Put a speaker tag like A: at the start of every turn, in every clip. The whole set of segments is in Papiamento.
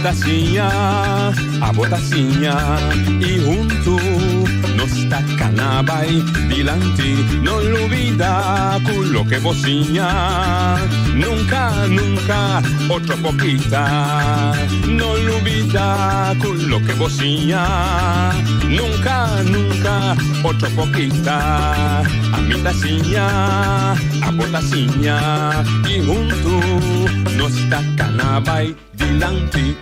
A: ta siña, abo ta siña y hunto nos ta cana bay dilanti. No lubida cu loke bo siña nunca, nunca otro por kita. No lubida cu loke bo siña nunca, nunca otro por kita. Ami ta siña, abo ta siña y hunto nos ta cana bay dilanti.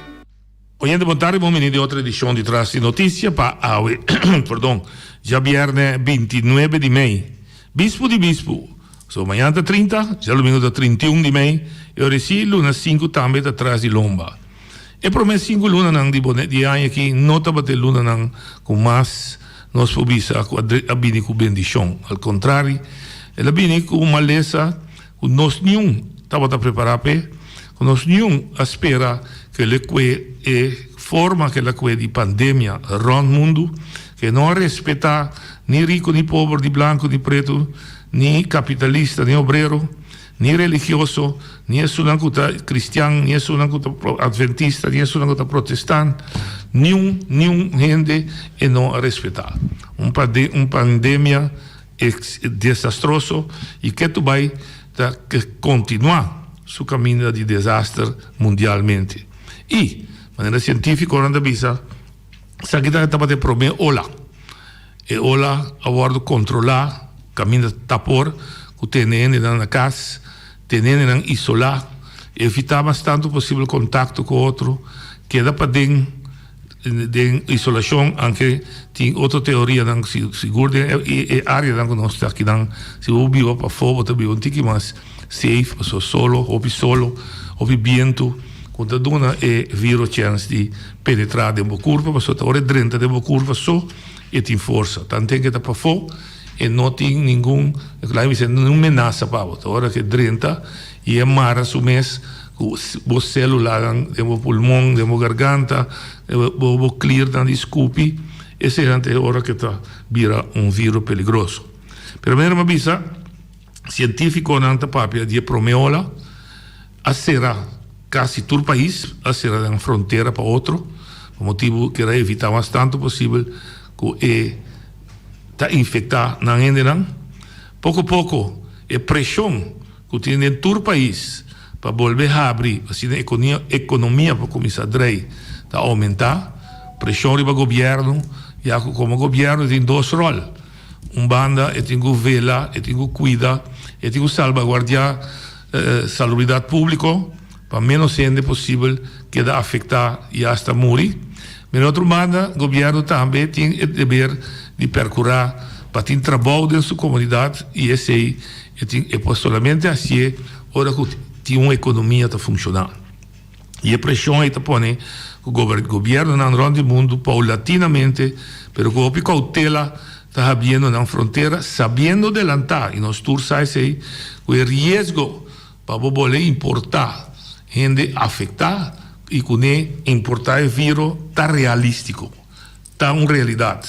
B: Oyente bon tardi, bon bini di otro edicion di Tras di Noticia pa awe, perdon, djabierne 29 di mei. Bispu di bispu, so mañana ta 30, djadomingo ta 31 di mei, e ora si luna 5 tambe ta tras di lomba. E prome 5 lunanan di bone di e aña aki no tabata e lunanan cu mas nos por bisa cu a bini cu bendicion. Al contrari, el a bini cu un malesa cu nos niun tabata prepara p'e, cu nos niun a spera cu el e cue e forma cu el a cue di pandemia rond mundu, cu e no a respeta ni rico ni pober, ni blanco ni preto, ni capitalista ni obrero, ni religioso, ni esunnan cu ta cristian, ni esunnan cu ta adventista, ni esunnan cu ta protestant, niun, niun hende e no a respeta. Un un pandemia desastroso y ketu bay ta continua su caminda di desaster mundialmente. Y, manera cientificonan ta bisa, esaki ta tabata e prome ola. E ola a wordo controla caminda ta por cu tene hendenan na cas, tene hendenan isola, evita mas tanto posibel contacto cu otro, keda paden. Den isolashon, anke tin otro teorianan, sigur den e areanan ku nos ta akinan, si bo biba pafó bo ta biba un tiki mas safe pasobra solo, hopi solo, hopi bientu ku ta duna e viro chèns di penetrá den bo kurpa pasobra ta ora e drenta den bo kurpa so e tin forsa. Tanten ke ta pafó e no tin ningun, laga mi bisa, ningun menasa pa bo. Ta ora ke drenta i e mara su mes Ku bo sélulanan den bo pulmon, den bo garganta, bo bo kliernan di skupi, eseinan ta e ora ke ta bira un viro peligroso. Pero manera mi a bisa, sientífikonan ta papia di e promé ola a sera kasi tur pais, a sera nan frontera pa otro, pa motibu ku a evitá mas tantu posibel ku e ta infektá nan hendenan. Poko poko e preshon ku tin den tur pais pa bolbe habri asina ekonomia por kuminsá drei ta oumentá. Preshon riba gobièrnu ya ku komo gobièrnu e tin dos ròl, un banda e tin ku vela, e tin ku kuida, e tin ku salbaguardiá salubridat públiko pa ménos hende posibel keda afektá i asta muri. Pero otro banda gobièrnu tambe tin e deber di perkurá pa tin trabou den su komunidat i esei E tin e por solamente hacié ora cu tin un economia ta funciona. Y e presion ey ta pone cu gobiernonan rond di mundo paulatinamente, pero cu hopi cautela ta habiendo nan frontera, sabiendo delanta, y nos tur sa esey, cu e riesgo pa bo bole importa hende afecta y cune importa e viro ta realistico, ta un realidad.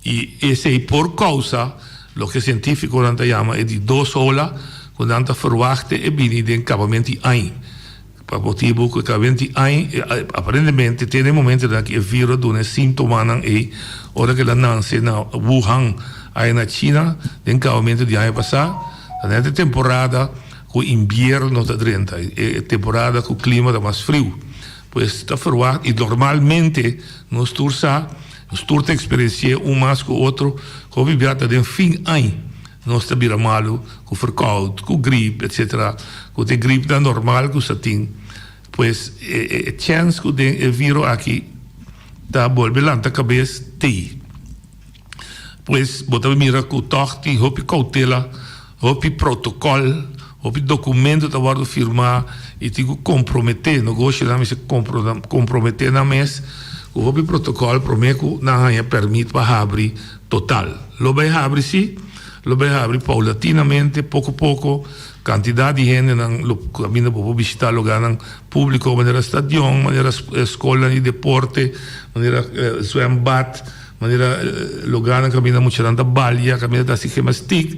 B: I esei por kousa loke sientífikonan ta yama e di dos ola, ku nan ta ferwachta e bini den kabamento di añ. Pa motibu ku e kabamento di añ aparentemente te na e momentonan aki e viro a duna e síntomanan ei ora ku el a nanse na Wuhan aya na China den kabamento di aña pasá. Ta nèt e temporada ku invierno ta drenta, e temporada ku klima ta mas friu. Pues ta ferwagt i normalmente nos tur sa, nos tur ta eksperensi'é un mas ku otro, hopi bia ta den fin añ nos ta bira malu ku ferkoud, ku grip etsetera, ku ta e gripnan normal ku sa tin. Pues e chèns ku den e viro aki ta bolbe lanta kabes t'ei. Pues bo ta mira ku tòg tin hopi koutela, hopi protokòl, hopi dokumento ta wòrdu firmá i tin ku komprometé, negoshonan mester komprometé nan mes ku hopi protokòl promé ku nan haña pèrmit pa habri total. Lo bai habri sí, lo bai habri poulatinamente, poko poko, kantidat di hendenan lo kaminda bo por bishitá lugánan públiko manera stadion, manera skolnan di deporte, manera zwembad. Manera lugánan kaminda muchanan ta balia, kaminda ta hasi gemastik,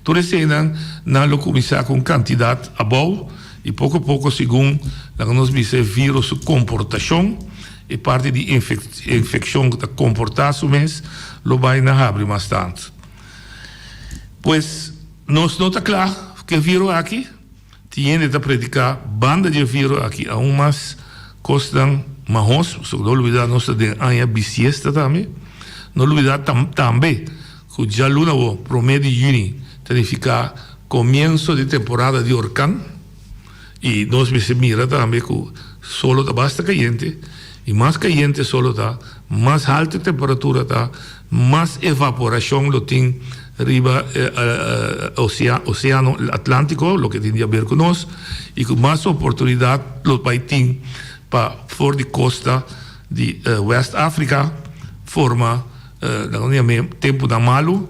B: tur eseinan nan lo kuminsá ku un kantidat abou. I poko poko segun laga nos bisa e virus su komportashon, e parti di infekshon ku ta komportá su mes lo bai na habri mas tantu. Pues nos no ta kla ku e virus aki. Tin hende ta prediká banda di e virus aki aun mas kosnan mahos, pasobra no lubidá nos ta den aña bisiesta tambe. No lubidá tambe ku djaluna awor, promé di yüni, ta nifiká komienso di temporada di orkan i nos mester mira tambe ku solo ta basta kayente i mas kayente solo ta, mas haltu e temperatura ta, mas evaporashon lo tin riba Oseano Atlántiko, loke tin di haber ku nos, i ku mas oportunidat lo bai tin pa for di kosta di West Afrika forma tempunan malu,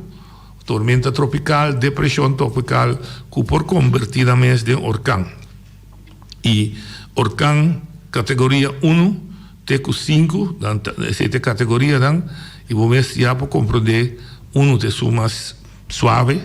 B: tormenta tropikal, depreshon tropikal ku por kombertí nan mes den orkan. I orkan kategoria unu te ku sinku, nan ta esei ta e kategorianan i bo mes ya por komprondé unu ta esun mas suave,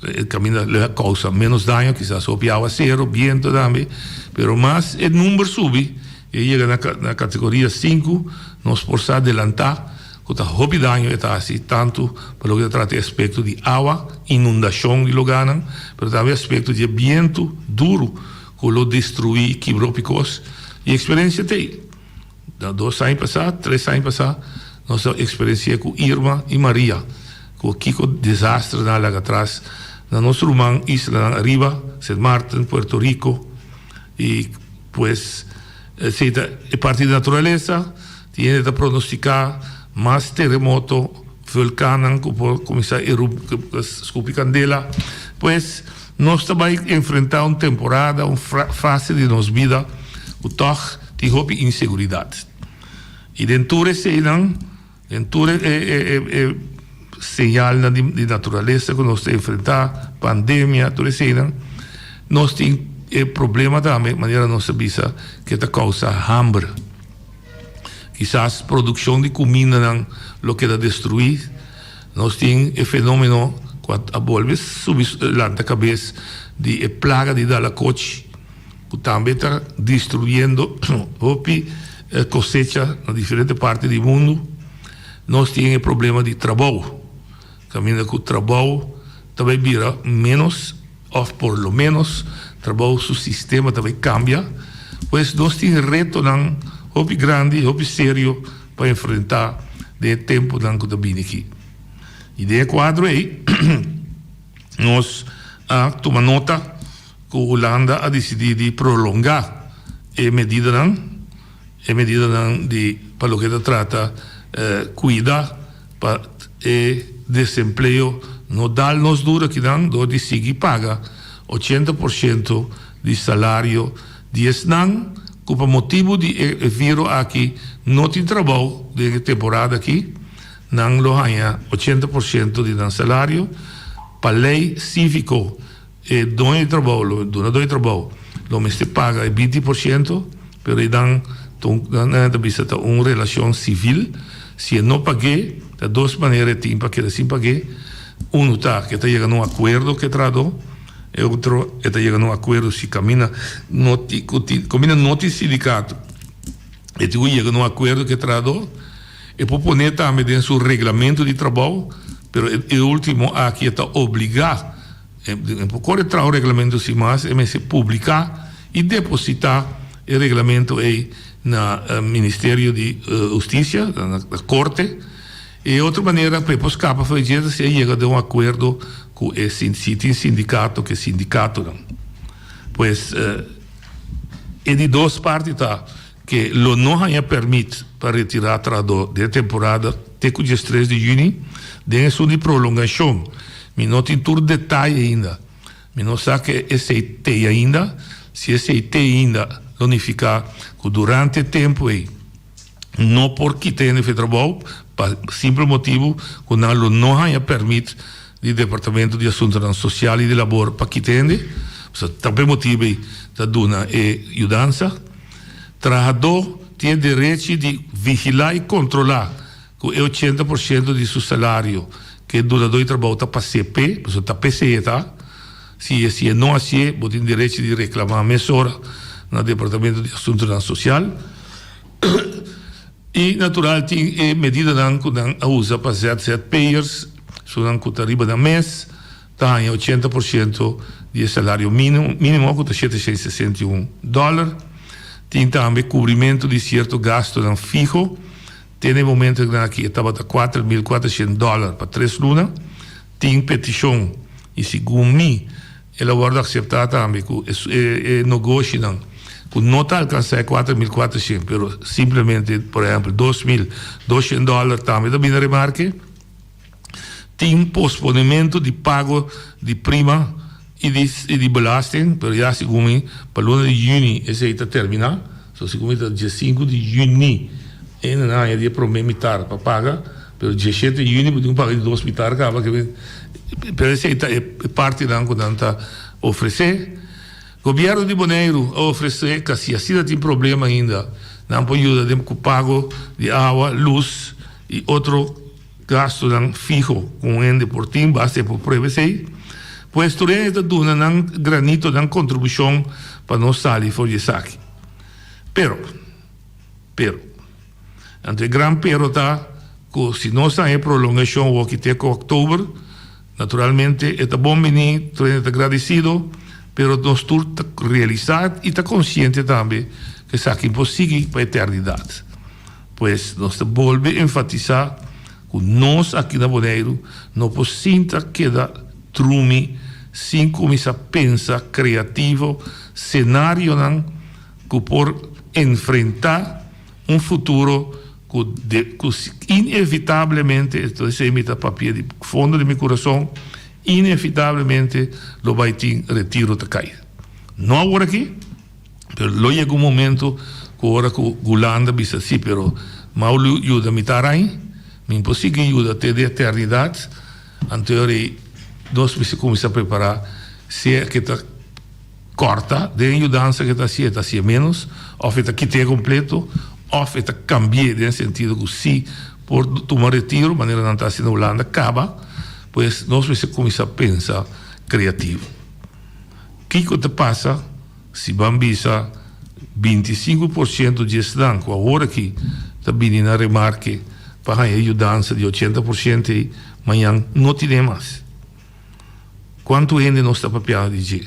B: e kaminda lo a kousa ménos daño, kisas hopi awaseru, bientu tambe, pero mas e number subi e yega na kategoria sinku nos por sa adelantá ku ta hopi daño e ta hasi tantu pa loke ta trata e aspekto di awa, inundashon di lugánan, pero tambe aspekto di e bientu duru ku lo destruí i kibra hopi kos. I eksperensia ta ei. Na dos aña pasá, tres aña pasá, nos a eksperensi'é ku Irma i Maria, ku kiko desaster nan a laga atras na nos ruman islanan ariba, Sint Maarten, Puerto Rico, i pues esei ta e parti di naturalesa. Tin hende ta pronostiká mas teremoto, vulkannan ku por kuminsá skupi kandela. Pues nos ta bai enfrentá un temporada, un fase di nos bida ku tòg tin hopi inseguridat. I den tur eseinan, den tur e señalnan di naturalesa ku nos ta enfrentá, pandemia, tur eseinan, nos tin e problema tambe, manera nos ta bisa, ke ta kousa hamber. Kisas produkshon di kumindanan lo keda destruí. Nos tin e fenómeno ku a bolbe subi lanta kabes di e plaga di dalakochi ku tambe ta destruyendo hopi kosecha na diferente parti di mundu. Nos tin e problema di trabou, kaminda ku trabou ta bai bira ménos. Of por lo menos trabou su sistema ta bay cambia. Pues nos tin retonan hopi grandi, hopi serio pa enfrenta den e temponan cu ta bini aki. Y den e cuadro ey nos a tuma nota cu Hulanda a dicidi di prolonga e medidanan, e medidanan di pa loke ta trata cuida Pa e desempleo no dal nos duro akinan dor di sigui paga 80% di salario di esnan ku pa motibu di e viro aki no tin trabou den e temporada aki, nan lo haña 80% di nan salario. Pa lei síviko E doño di trabou lo dunador di trabou lo mester paga e 20%, pero e dan ta un nan ta bisa ta un relacion civil, si e no pag'é ta dos manera e tin pa keda sin pag'é, uno ta ke ta yega na un acuerdo ku e trahador, e otro e ta yega na un acuerdo si caminda no tin ku tin caminda no tin sindicato e tin ku yega na un acuerdo ku e trahador, e por pone tambe den su reglamento di trabou, pero e ultimo aki e ta obliga. E por kore traha un reglamento sin mas, e mester publiká i depositá e reglamento ei na Ministerio di Hustisia, na Korte. E otro manera pa e por skapa for di dje ta si e yega den un akuerdo ku e si tin sindikato ku e sindikatonan. Pues e di dos parti ta Ke lo no haña pèrmit pa retirá trahadó den e temporada te ku diestres di yüni. Den esun di prolongashon mi no tin tur detaye ainda. Mi no sa ke esei t'ei ainda. Si esei t'ei ainda lo nifiká ku durante e tempu ei no por kita hende for e trabou pa simpel motibu ku nan lo no haña pèrmit di Departamento di Asuntonan Sosial i di Labor pa kita hende. Pasobra ta pa e motibu ei ta duna e yudansa. Trahadó tin e derechi di vigilá i kontrolá ku e 80% di su salario ku e dunadó di trabou ta pas'é p'e, pasobra ta p'esei e ta. Si e si e no hasié, bo tin derecho di reklamá mesora na Departamento di Asuntunan Sosial. I natural tin e medidanan ku nan a usa pa ZZP'ers, esunnan ku ta riba nan mes, ta haña 80% di e salario mínimo ku ta 761 dòler. Tin tambe kubrimentu di sierto gastunan fiho. Te na e momentunan aki e tabata 4400 dòler pa tres luna. Tin petishon i segun mi el a wòrdu akseptá tambe ku e nogoshinan ku no ta alkansá e 4400 pero simplemente por ehèmpel 2200 dòler tambe ta bini na remarke. Tin posponementu di pago di prima i di i di belasting, pero ya segun mi pa luna di yüni esei ta terminá. So segun mi ta diesinku di yüni e nan haña di e promé mitar pa paga, pero dieshete di yüni bo tin ku paga di dos mitar kaba ke men pero esei ta e partinan ku nan ta ofresé. Gobièrnu di Boneiru a ofresé ka si asina tin problema ainda nan por yuda den ku pago di awa, lus i otro Gastunan fiho ku un hende por tin basta e por prueba esei. Pues tur hende ta duna nan granito, nan kontribushon pa nos sali for di esaki. Pero, pero, anto e gran pero ta ku si nos haña e prolongashon woki te ku òktober, naturalmente e ta bon bini, tur hende ta gradesido, pero nos tur ta realisá i ta konsiente tambe ku esaki por sigui pa eternidat. Pues nos ta bolbe enfatisá ku nos aki na Boneiru no por sinta keda drumi sin kuminsá pensa kreativo senarionan ku por enfrentá un futuro ku ku inevitablemente, esto esei mi ta papia di fondo di mi kurason, inevitablemente lo bai tin retiro ta kai. No awor aki. Pero lo yega un momento cu ora cu Hulanda bisa si pero mau lo yuda mi ta arañ, mi por sigui yuda te di eternidad, anto e ora ey nos mester cuminsa prepara sea ke ta corta den e yudansa ke ta haci, e ta haci'e menos of e ta kit'e completo of e ta cambi'e den sentido cu si por tuma retiro manera nan ta haci na Hulanda caba, pues nos mester cuminsa pensa creativo. Kiko ta pasa si ban bisa 25% di esnan ku awor aki ta bini na remarke pa haña e yudansa di 80% ei mañan no tine mas? Kuantu hende nos ta papiando di dje?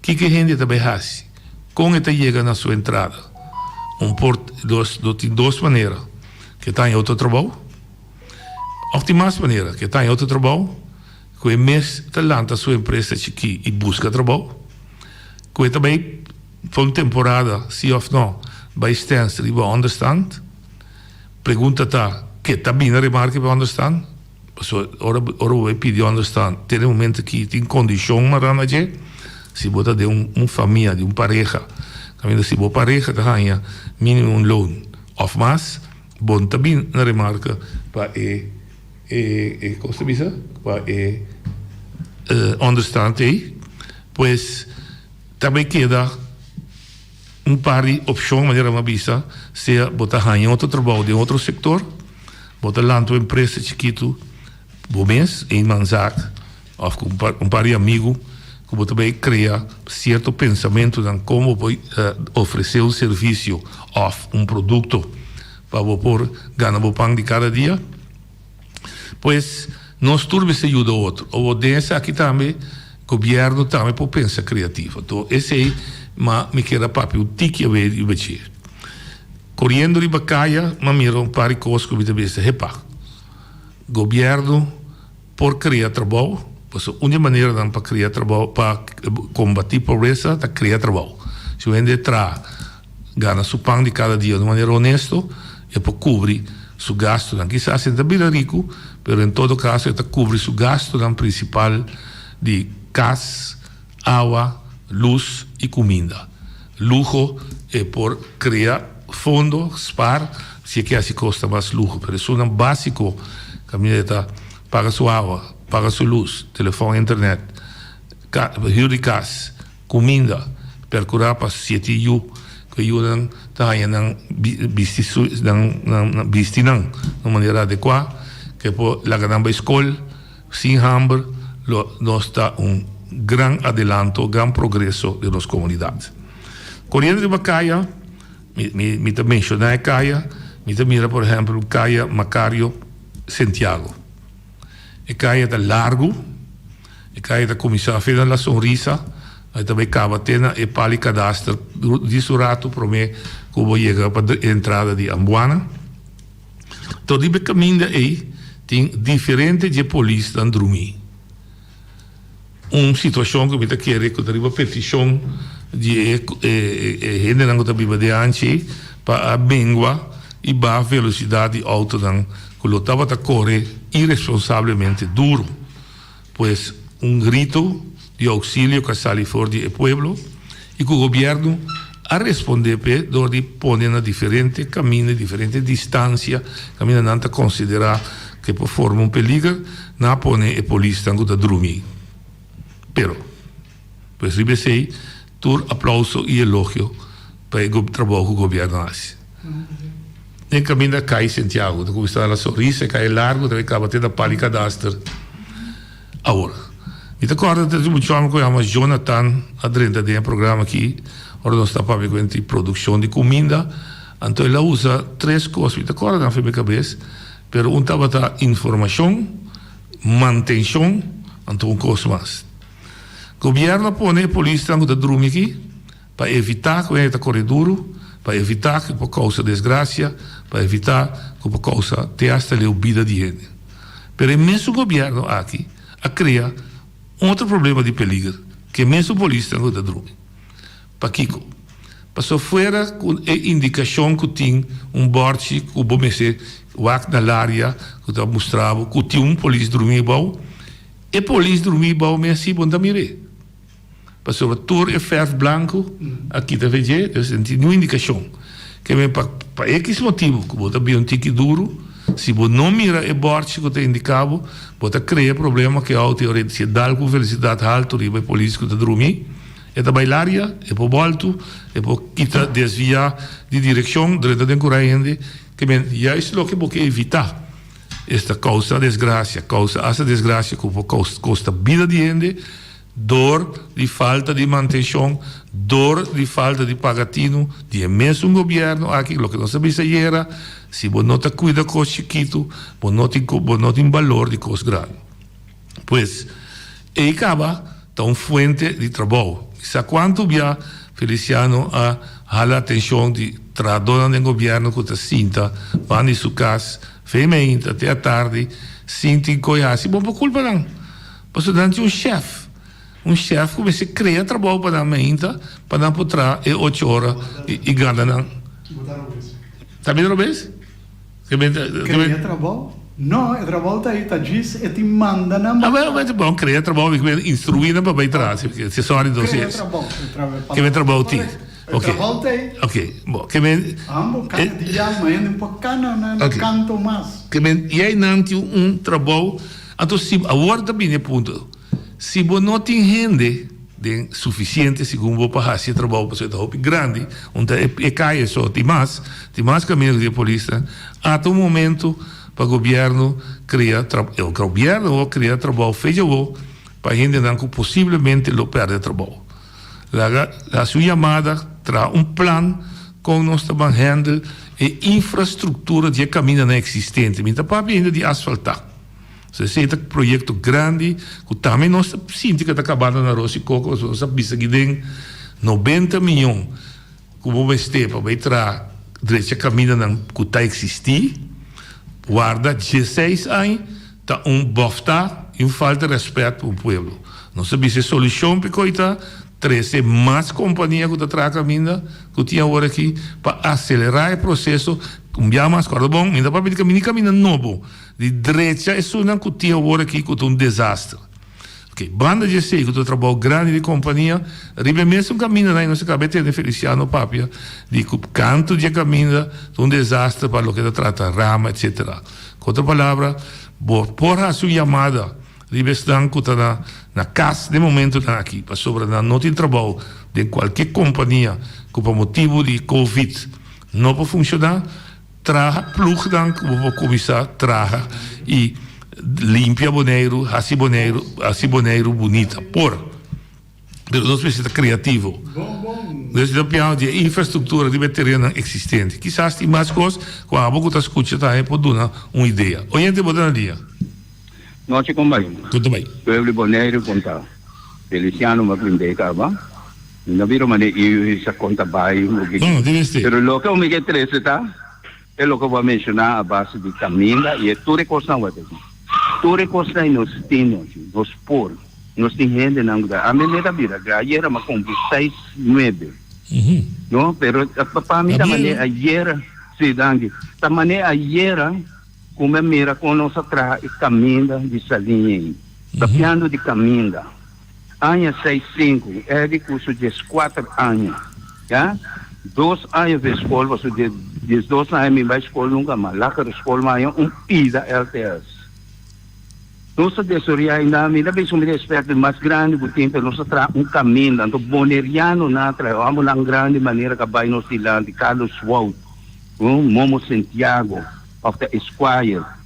B: Kiko e hende ta bai hasi? Kon e ta yega na su entrada? Un por dos lo tin dos manera, ke ta haña otro trabou òf tin mas manera, ke ta haña otro trabou. Ku e mes ta lanta su empresa chikí i buska trabou, ku e ta bai pa un temporada, si òf no, bai stèns riba ònderstand. Pregunta ta, ke ta bini remarke pa ònderstand? Pasobra ora ora bo bai pidi ònderstand, te na e momento aki tin kondishon mará na dje. Si bo ta den un un famia di un pareha, kaminda si bo pareha ta haña mínimo un loon òf mas, bo no ta bini na remarke pa e. E e kos ta bisa pa e onderstand ei, pues ta bay keda un par di opshon manera mi a bisa, sea bo ta haña otro trabou den otro sektor, bo ta lanta un empresa chikitu bo mes, eenmanszaak, òf ku un par di amigu ku bo ta bay krea sierto pensamentunan kon bo por ofresé un servisio òf un produkto pa bo por gana bo pan di kada dia. Pues, nos tur mester yuda otro. Obo den esaki tambe, gobierno tambe por pensa creativo. Anto esey ma mi kier a papia un tiki awe riba dje. Coriendo riba caya, m'a mira un par di cos cu mi ta bisa, hepa, gobierno por crea trabou, pasobra un di e maneranan pa crea trabou, pa combati pobresa ta crea trabou. Si un hende traha. Gana su pan di kada dia di un manera honesto, e por kubri su gastunan. Kisas e no ta bira riku, pero en todo kaso e ta kubri su gastunan prinsipal di kas, awa, lus i kuminda. Luho e por krea fondo, spar, si e ke hasi kos ta mas luho, pero esunnan básiko kaminda e ta paga su awa, paga su lus, telefòn, internet, hür di kas. Kuminda, perkurá pa siete yu, ku e yunan ta haña nan bisti su nan nan bisti nan na un manera adekuá, ku e por laga nan bai skol sin hamber, lo nos ta un. gran adelanto, gran progreso den nos komunidat. Koriendo riba kaya, mi mi mi ta menshoná e kaya, mi ta mira por ehèmpel kaya Macario Sentiago. E kaya ta largu, e kaya ta kuminsá fe na La Sonrisa, e ta bai kaba te na e Pali Kadaster di su ratu promé ku bo yega pa e entrada di Ambuana. Tor riba e kaminda ei tin diferente dje polisnan drumí. Un situashon ku mi ta kere ku ta riba petishon di e e hendenan ku ta biba den anchi ei pa a mengua i baha velosidat di outonan ku lo tabata kore iresponsablemente duru. Pues un grito di ouxilio ku a sali for di e pueblo i ku gobièrnu a respondé p'e dor di pone na diferente kaminda, diferente distansia, kaminda nan ta konsiderá ku e por forma un peliger, nan a pone e polisnan ku ta drumi. Pero, pues riba esei tur aplauso i elogio pa e trabou ku gobièrnu a hasi. Den kaminda Kai Santiago ta kuminsá na La Sonrisa, e kai largu ta bai kaba te na Pali Kadaster. Awor, mi ta kòrda ta tin un chòmber ku yama Jonathan a drenta den e programa aki ora nos ta papia kuenta di produkshon di kuminda. Anto el a usa tres kos, mi ta kòrda nan for mi kabes, pero un tabata informashon, mantenshon, anto un kos mas. Gobièrnu a pone e polisnan ku ta drumi aki pa evitá ku hende ta kore duru, pa evitá ku por kousa desgrasia, pa evitá ku por kousa te asta leu bida di hende. Pero e mesun gobièrnu aki a krea un otro problema di peliger ku e mesun polisnan ku ta drumi. Pakiko? Pasobra fuera ku e indikashon ku tin un bòrchi ku bo mester wak na laria ku ta mustra bo ku tin un polis drumi abou, e polis drumi abou mes si bo no ta mir'é. Pasobra tur e fèrf blanku a kita fe dje, dus no tin niun indikashon. Ke men pa pa ekis motibu ku bo ta bira un tiki duru, si bo no mira e bòrchi ku ta indiká bo, bo ta krea problema ku e outo i ora si e dal ku velosidat haltu riba e polis ku ta drumí, e ta bai laria, e por bòltu, e por kita desviá di direkshon, drenta den kura hende. Ke men juist loke bo ke evitá, esta kousa desgrasia, kousa asta desgrasia ku por kosta bida di hende. Dor di falta di mantenshon, dor di falta di paga tinu di e mesun gobièrnu aki, loke nos a bisa ayera, si bo no ta kuida kos chikitu, bo no tin bo no tin balor di kos grandi. Pues, ei kaba ta un fuente di trabou. Mi sa kuantu bia Feliciano a hala atenshon di trahadónan den gobièrnu ku ta sinta banda di su kas fe meinta te atardi sin tin koe hasi, bo por kulpa nan. Pasobra nan tin un shèf, un shèf ku mester krea trabou pa nan meinta pa nan por traha e ocho ora i gana nan.
C: Bo ta robes.
B: Ta mi robes?
C: Krea trabou? No, e trabou ta ei, ta djis e tin manda nan
B: bai traha. Bon, krea trabou mi kier instruí nan pa bai traha, si sòri dos
C: es. Krea trabou,
B: e
C: palabra
B: trabou tin.
C: E trabou ta ei.
B: Ok, bo, ke men.
C: Ambo kana di yama hende por kana nan kanto mas.
B: Ke men, i einan tin un trabou. Anto si awor ta bini e punto, si bo no tin hende den sufisiente segun bo pa hasi e trabou pasobra e ta hopi grandi, un ta e kaya so, tin mas, tin mas kaminda ku tin e polisnan, ata un momento pa gobièrnu krea e gobièrnu awor krea trabou fecha awor pa hendenan ku posiblemente lo pèrdè trabou. Laga hasi un yamada, traha un plan kon nos ta ban handle e infrastruktura di e kamindanan eksistente. Mi ta papia ainda di asfaltá. So esei ta proyekto grandi ku tambe nos ta sinti ku ta kabando na Ros i Koko pasobra nos a bisa aki den nobenta miyon ku bo mester pa bai traha drecha kamindanan ku ta eksistí. Warda dieseis aña ta un bòftá i un falta di rèspèt pa un pueblo. Nos a bisa e solushon pa e koi ta trese mas kompania ku ta traha kaminda ku tin awor aki pa aselerá e proseso. Un bia mas kòrda bon mi ta papia di kaminda i kaminda nobo. Di drecha esunnan ku tin awor aki ku ta un desaster. Ok, banda di esei ku ta trabou grandi di kompania, riba e mesun kamindanan i nos a kaba e tende Feliciano papia di ku kantu di e kaminda ta un desaster pa loke ta trata rama etcetera. Ku otro palabra, bo por hasi un yamada riba esnan ku ta na na kas den momentunan aki pasobra nan no tin trabou den kualke kompania ku pa motibu di covid no por funshoná. Traha plugnan ku bo por kuminsá traha i limpia Boneiru, hasi Boneiru, hasi Boneiru bunita. Por. Pero nos mester ta creativo. Nos ta piensa di e infrastructura riba e terenonan existente. Kisas tin mas cos cu abo cu ta scucha tambe por duna un idea. Oyente bo ta na dia.
D: Nochi con bai.
B: Con ta bai.
D: Pueblo di Boneiru con ta. Feliciano m'a brind'é caba. Mi no bira mane i sa con ta bai.
B: No, no tin mester.
D: Pero loke mi ke trece ta. E loke bo a menshoná a base di kaminda i e tur e kosnan wak aki. Tur e kosnan ei nos tin nos, nos por. Nos tin hendenan ku ta, ami mi ta bira gra, ayera mi a kumpli seis nuebe, no? Pero pa mi ta manera ayera, si danki, ta manera ayera ku mi a mira kon nos a traha e kaminda di Saliña ei. Papiando di kaminda. Aña seis sinku, Eddie ku su dieskuater aña, ya, dos aña fe skol, pasobra di diesdos aña mi bai skol nunka mas, lagere skol mi haña un pida LTS. Nos ta desoria ainda, mi ta bisa mi respèt mas grandi ku tin, pero nos ta traha un kaminda, anto bonerianonan a traha, hòmbernan grandi manera ku a bai nos dilanti, Carlos Wout, Momo Sentiago, òf ta Esquire.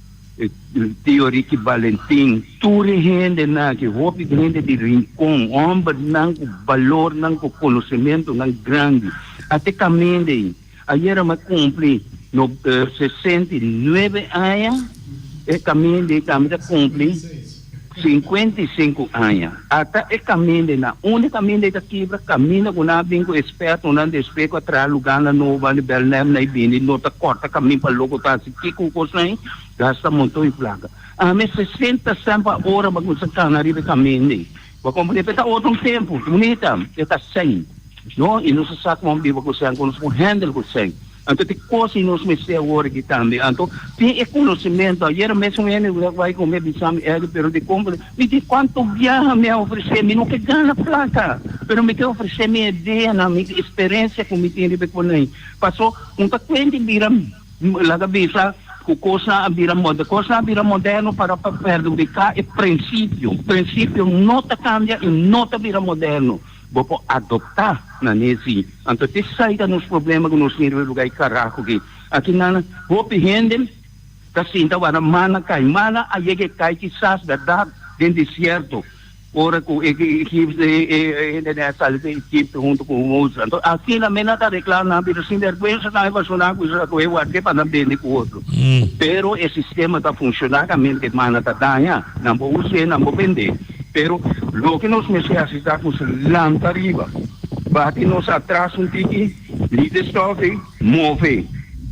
D: Tio Ricky Balentin, tur e hendenan aki, hopi hende di Rincon, hombernan cu balornan, cu conocementonan grandi, a te caminda ey. Ayera mi a cumpli no 69 aña, e caminda ey tambe ta cumpli 55 aña. Ata e caminda ey na unda e caminda ey ta kibra, caminda cu nan a bin cu expertonan despues cu a traha lugarnan nobo banda di Belnem nan ey bini no ta corta caminda pa loco ta haci. Kiko kosnan ei? Gasta monton di plaka. Ami 60 sèn pa ora pa kuminsá kana riba e kaminda ei. Bo komprendé? Pero ta otro un tempu. Bunita, e ta sèn. No? I nos a sa kon biba ku sèn, kon nos por handle ku sèn. Anto tin kos ei nos mester awor aki tambe. Anto tin e konosementu. Ayera mes un hende ku bai ku mi a bisa mi, Eddie, pero di kon mi di kuantu biaha mi a ofresé? Mi no ke gana plaka, pero mi ke ofresé mi ideanan, mi eksperensia ku mi tin riba e konei. Paso un ta kuenta i bira. Laga bisa ku kosnan a bira moderno. Kosnan a bira moderno para pa perhudiká e prinsipio. Prinsipio no ta kambia i no ta bira moderno. Bo por adoptá nan esei. Anto te esei ta nos problema ku nos tin riba e lugá e karaho aki. Aki nan hopi hende ta sinta wara mana kai. Mana a yega e kai kisas bèrdat den desierto. Ora ku e hendenan a sali di Egipto huntu ku Moses. Anto asina men a ta reklá nan bira sinbèrgwensa tambe pasobra nan a kuminsá kohe ward'é pa nan bende ku otro. Pero e sistema ta funshoná kaminda ku e mana ta daña. Nan por us'é, nan por bend'é. Pero loke nos mester hasi ta ku lanta riba, bati nos atras un tiki, limpia e stòf ei, move.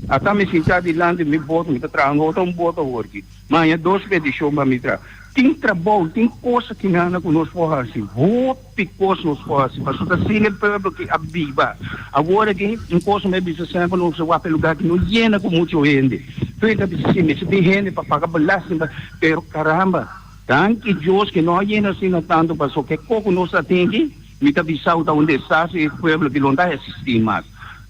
D: Ata mi sintá dilanti mi boto, mi ta traha un otro un boto awor aki. Maña dos petishon pa mi tra. Tin trabou, tin kos aki nana ku nos por hasi. Hopi kos nos por hasi. Pasobra ta asina e pueblo aki a biba. Awor aki, un kos mi a bisa semper, nos a wak e lugar aki no yena ku muchu hende. Tur hende ta bisa si, mester tin hende pa paga belasting, pero caramba, danki Dios ke no a yena asina tantu pasobra ke kos ku nos ta tin aki, mi ta bisa bo ta un desastre i e pueblo aki lo no ta existi mas.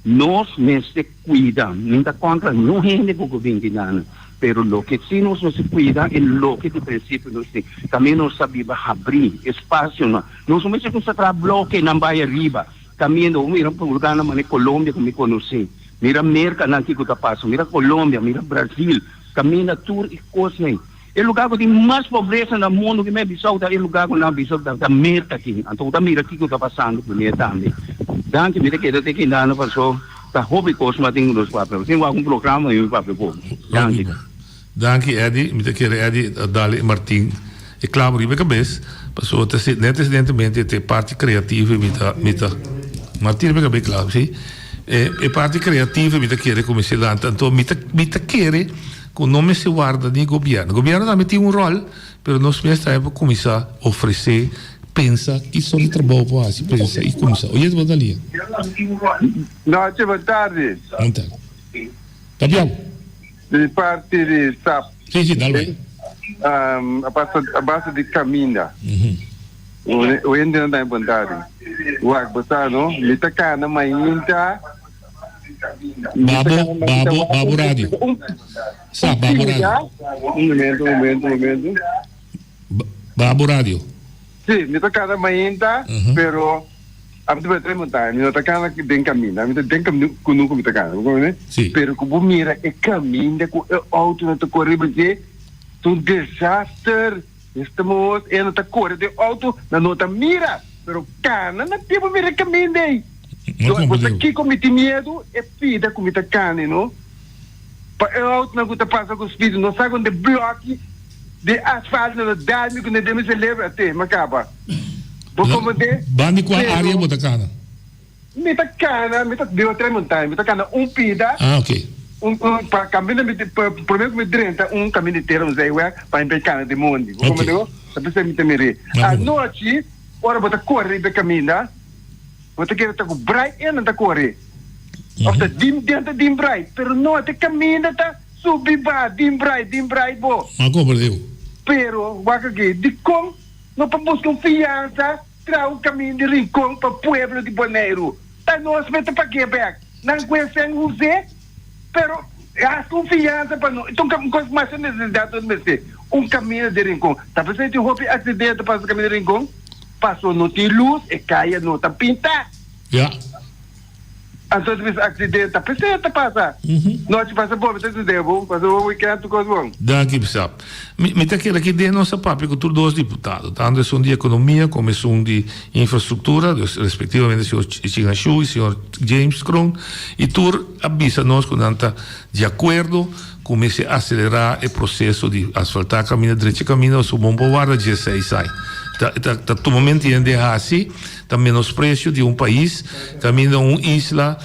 D: Nos mester kuida. Mi ta kontra niun hende ku ku binti nana. Pero loke si nos mester kuida e loke di prinsipio nos tin. Kaminda nos ta biba habrí espasionan. Nos no mester kuminsá traha blokenan bai ariba. Kaminda bo mira lugarnan manera Colombia ku mi konosé. Mira Merkanan kiko ta pasa. Mira Colombia, mira Brazil. Kaminda tur e kosnan. E lugar ku tin mas pobresa na mundu ki mi a bisa ta e lugar ku nan a bisa ta Merka aki. Anto bo ta mira kiko ta pasando kuné tambe. Danki mi ta keda te kindando paso ta hopi kos ku a tin ku nos papia. Tin wak un programa mi papia poco. Danki.
B: Danki Eddy, mi ta kere Eddy a dal e martin e clavo riba e cabes pasobra ta net evidentemente ta e parti creativo mi ta mi ta martin riba e cabes clavo si e parti creativo mi ta kere cu mester lanta anto mi ta mi ta kere Cu no mester warda ni gobierno. Gobierno tambe tin un rol, pero nos mes tambe por cuminsa ofrece, pensa ki sort di trabou por haci, pensa y cuminsa. Oye, bo ta lia.
E: Nochi, bon tardi.
B: Bon tardi. Papian.
E: Di parti di sap.
B: Si, si, dal bai.
E: A base, a base di caminda. Oyentenan tambe bon tardi. Wak, bo sa no, mi ta cana mainta.
B: Babo, babo, babo radio. Sa, babo radio.
E: Un momento, un momento, un momento.
B: Babo radio.
E: Sí, mi ta kana mainta, pero a mi ta bai montaña, mi no ta kana den kaminda, mi ta den kaminda kunuku mi ta kana, bo comprende?
B: Sí.
E: Pero ku bo mira e kaminda ku e autonan ta kore riba dje, ta un desaster. Estamos, e no ta kore den auto, nan no ta mira. Pero kana na pia bo mira e kaminda ei. Bo sa kiko mi tin miedu? E pida ku mi ta kani no. Pa e outonan ku ta pasa ku speed no sa kon de bloki di asfalto na ta dal mi kuné den mi selebro ate mi a kaba. Bo komprendé?
B: Bandi kua área bo ta kana?
E: Mi ta kana, mi ta biba Tres Montaña, mi ta kana un pida.
B: Ah, ok.
E: Un, un, pa kaminda mi, pa, promé ku mi drenta un kaminda di tera, un zijweg, pa mi bai kana den mondi. Bo
B: Ok.
E: komprendé bo? Ta p'esei mi ta mir'é.
B: Ah, bon.
E: Anochi, ora bo ta kore riba e kaminda, bo ta kere ta ku brai e nan ta kore. Òf ta dim den ta dim brai, pero no, te kaminda ta subi baha, dim brai, dim brai bo.
B: Mi a komprendé bo.
E: Pero, wak aki, dikon no pa buska un fiansa? Traha un kamin di Rincon pa pueblo di Boneiru. Ta nos mester pag'é bèk. Nan ku e sèn us'é, pero hasta un fiansa pa nos. Ta un kos masha nesesidat nos mester, un kaminda di Rincon. Ta p'esei tin hopi aksidente pasa kaminda di Rincon? Paso no tin lus, e kaya no ta pintá.
B: Ya.
E: Anto ta bisa accidente, ta p'esei ta pasa. Nochi pasa bon, mi ta dede bo, pasa bon weekend, tur cos bon.
B: Danki Bishop. Mi mi ta kere aki den nos a papia ku tur dos diputado, tantu esun di ekonomia komo esun di infrastruktura, dus respektivamente señor Ching Shu i señor James Kroon, i tur a bisa nos ku nan ta di akuerdo ku mester aselerá e proseso di asfaltá kaminda, drecha kaminda, pasobra bo no por warda dieseis aña. Ta ta ta tuma mente hende hasi. Ta menosprecio di un pais caminda un isla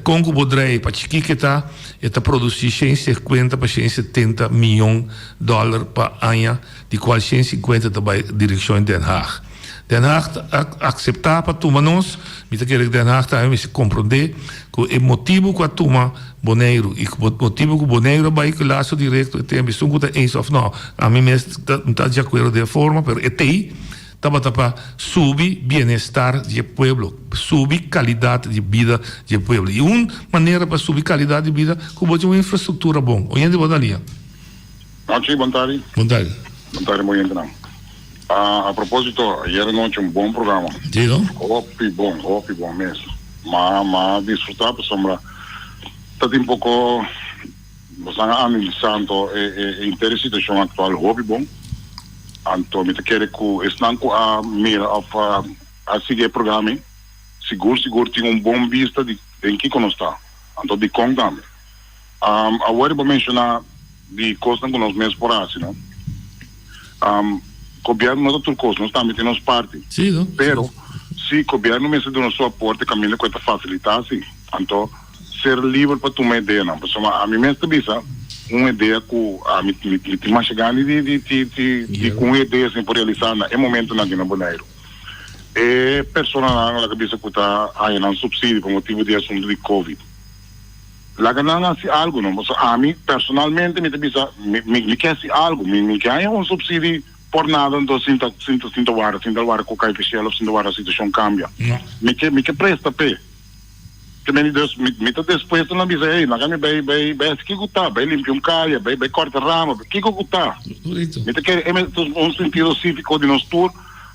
B: con cu bo drei pa chiki ke ta, e ta produci shen sehcuenta pa shen setenta miyon dollar pa aña, di cual shen cincuenta ta bay direccion Den Haag. Den Haag a acepta pa tuma nos, mi ta kere cu Den Haag tambe mester compronde cu e motibo cu a tuma Boneiru y cu motibo cu Boneiru a bay cu lazo directo e tempo, esun cu ta eens of no, ami mes ta di acuerdo den e forma, pero e tey. Tabata pa subi bienestar di e pueblo, subi kalidat di bida di e pueblo. I un manera pa subi kalidat di bida ku bo tin un infrastruktura bon. Oyente bo ta lia.
F: Nochi, bon tardi.
B: Bon tardi.
F: Bon tardi bo oyentenan. A proposito, ayer anochi un bon programa.
B: Si no?
F: Hopi bon, hopi bon mes. Ma ma disfruta pasobra ta tin poko. Nos a analisá anto e henter e situashon aktual hopi bon. Anto mi ta kere ku esnan ku a mira òf a sigui e programa ei sigur sigur tin un bon bista di den kiko nos ta, anto dikon tambe. Awor bo menshoná di kosnan ku nos mes por hasi, no? Gobièrnu no ta tur kos, nos tambe tin nos parti. Pero si gobièrnu mester duna su aporte kaminda ku e ta fasilitá si, anto. Ser liber pa tuma ideanan. Pasobra ami mes ta bisa un idea ku ami mi tin masha gana di di di di di ku un idea asina por realisá na e momentonan aki na Boneiru. E personanan laga bisa ku ta haña nan supsidio pa motibu di e asuntu di covid. Laga nan hasi algu no, pasobra ami personalmente mi ta bisa mi mi ke hasi algu, mi mi ke haña un supsidi por nada anto sin ta sin ta sin ta warda sin ta warda ku kai kashel òf sin ta warda situashon kambia. Mi ke mi ke presta p'e. Te meni dus mi mi ta despuesto na bisa hey laga mi bai bai bai hasi kiko ku ta bai limpia un kaya bai bai kòrta rama kiko ku ta mi ta kere e ta un sentido síviko di nos tur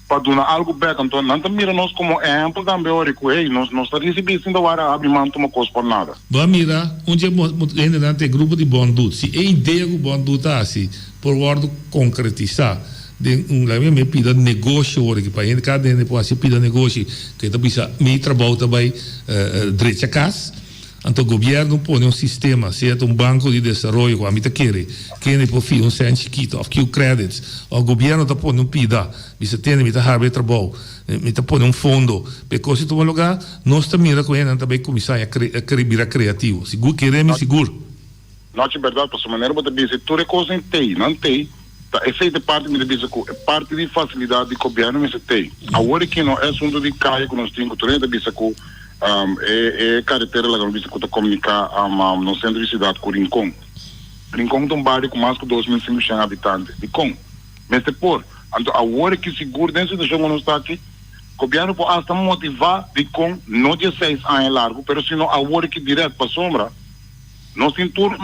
F: pa duna algu bèk anto nan ta mira nos komo ehèmpel tambe ora ku hey nos nos ta risibí sin ta wara habri man tuma kos por nada.
B: Bo a mira un dje hendenan ta e grupo di Bon Dut si e idea ku Bon Dut a hasi por wòrdu konkretisá Den un laga mi pida negoshi ora ki pa hende kada hende por hasi pida negoshi ke ta bisa mi trabou ta bai drecha kas anto gobierno pone un sistema sea ta un banco di desaroyo ku ami ta kere kende por fia un sèn chikito òf Q credits òf gobierno ta pone un pida bisa tende mi ta habri e trabou mi ta pone un fondo pa e kos ei tuma luga nos ta mira ku hendenan ta bai kuminsá bira kreativo sigur kere mi sigur.
F: Nochi berdad pasobra manera bo ta bisa tur e cosnan tey nan tey ta esey ta e parti mi ta bisa cu e parti di facilidad di gobierno mester tey awor aki no e asunto di caya cu nos tin cu tur hende ta bisa cu e e caretera laga nos bisa cu ta comunica nos centro di ciudad cu Rincon Rincon ta un bario cu mas cu 2500 habitante dicon mester por anto awor aki sigur den situacion cu nos ta aki gobierno por hasta motiva dicon no dieseis aña largo pero sino awor aki direct pasobra. Nos tin tur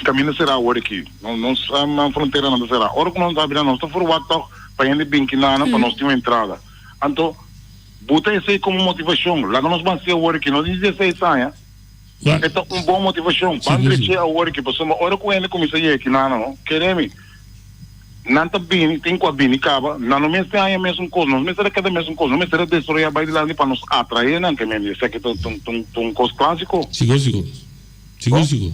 F: kaminda será awor aki. Nos fronteranan ta será. Ora ku nos ta habri nos ta forwak tòg pa hende bin kinanan pa nos tin un entrada. Anto buta esei komo motivashon. Laga nos ban si awor aki. No di dieseis aña. E ta un bon motivashon. Ban dreché awor aki pasobra ora ku hende kuminsá yega kinanan, no, kere mi. Nan ta bini, tin ku a bini kaba, nan no mester haña mesun kos, nos mester a keda mesun kos, nos mester a desaroyá bai dilanti pa nos atraé nan, ke men esaki ta ta un kos klásiko.
B: Sigur, sigur. Sigur, sigur.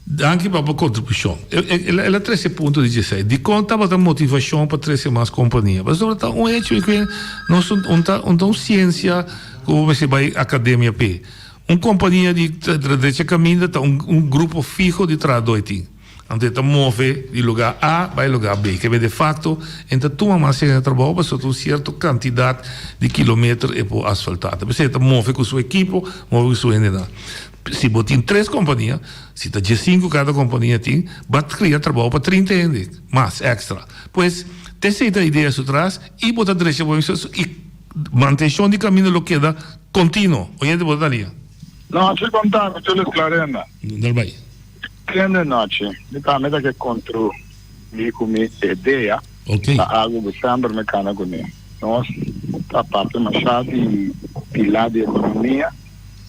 B: Danki pa bo kontribushon. El a trese punto di djesei. Dikon tabata motivashon pa trese mas kompania? Pasobra ta un hecho ku nos un ta un siensia ku bo mester bai akademia p'e. Un kompania di drecha kaminda ta un grupo fiho di trahadó e tin. Anto e ta move di lugá A bai lugá B. Kebe de fakto e ta tuma mas hende na trabou pasobra ta un sierto kantidat di kilometer e por asfaltá. Ta p'esei e ta move ku su ekipo, move ku su hendenan. Si bo tin tres kompania, si ta diesinku kada kompania tin, bo a kria trabou pa trinta hende mas èkstra. Pues, ta esei ta idea su tras i bo ta drecha bo i mantenshon di kaminda lo keda kontinuo. Oyente bo ta talia?
G: Nochi konta mi Julius Clarenda.
B: Dal bai.
G: Tende nochi, mi tambe ta ke kontribuí ku mi idea
B: Ok.
G: ta algu ku semper mi kana kuné. Nos ta papia mashá di pilá di ekonomia,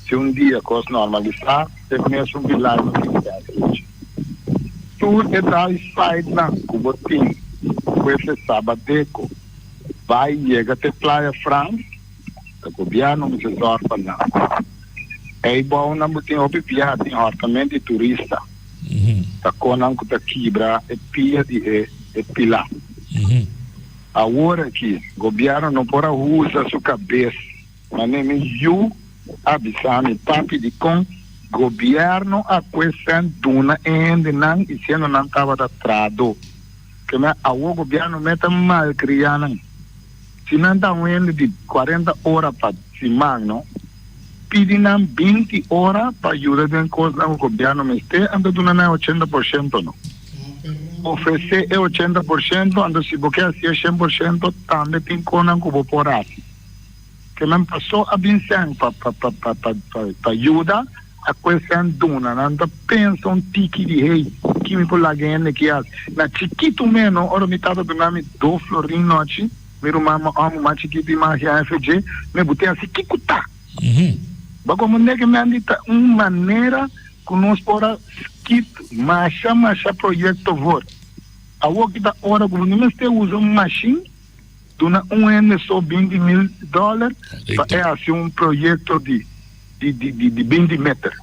G: si un dia kos normalisá, e mesun pilá no tin sèns lucha. Tur e dal sitenan ku bo tin ku ese Sabadeco bai yega te Playa Frans, Ta gobièrnu mester zòrg pa nan. Ei bounan bo tin hopi biaha tin hòrtament di turista. Ta kon nan ku ta kibra e pia di e e pilá. Awor aki gobièrnu no por a usa su kabes manera mi yu a bisa mi, Papi dikon gobièrnu a kue sèn duna e hendenan i siendo nan tabata trahadó? Keme awor gobièrnu meta malkriá nan. Si nan ta un hende di cuarenta ora pa siman no, pidi nan binti ora pa yuda den cosnan cu gobierno mester, anto duna nan e ochenta por ciento no. Ofrece e ochenta por ciento, anto si bo ke haci e shen por ciento tambe tin cosnan cu bo por haci. Ke nan paso a bin sen pa pa pa pa pa pa yuda, a cue sen duna. Nan ta pensa un tiki di hey, ki mi por laga e hende ki haci. Na chikitu meno, ora mi tata duna mi dos florin nochi, mi ruman ma omo mas chikitu i mas ya FG, mi bute haci kico ta. Bo como neke men di ta un manera cu nos por a skit masha masha proyecto voor. Awor ki ta ora cu bo no mester usa un machine. Duna un hende so 20 mil dòler pa e hasi un proyekto di di 20 meter.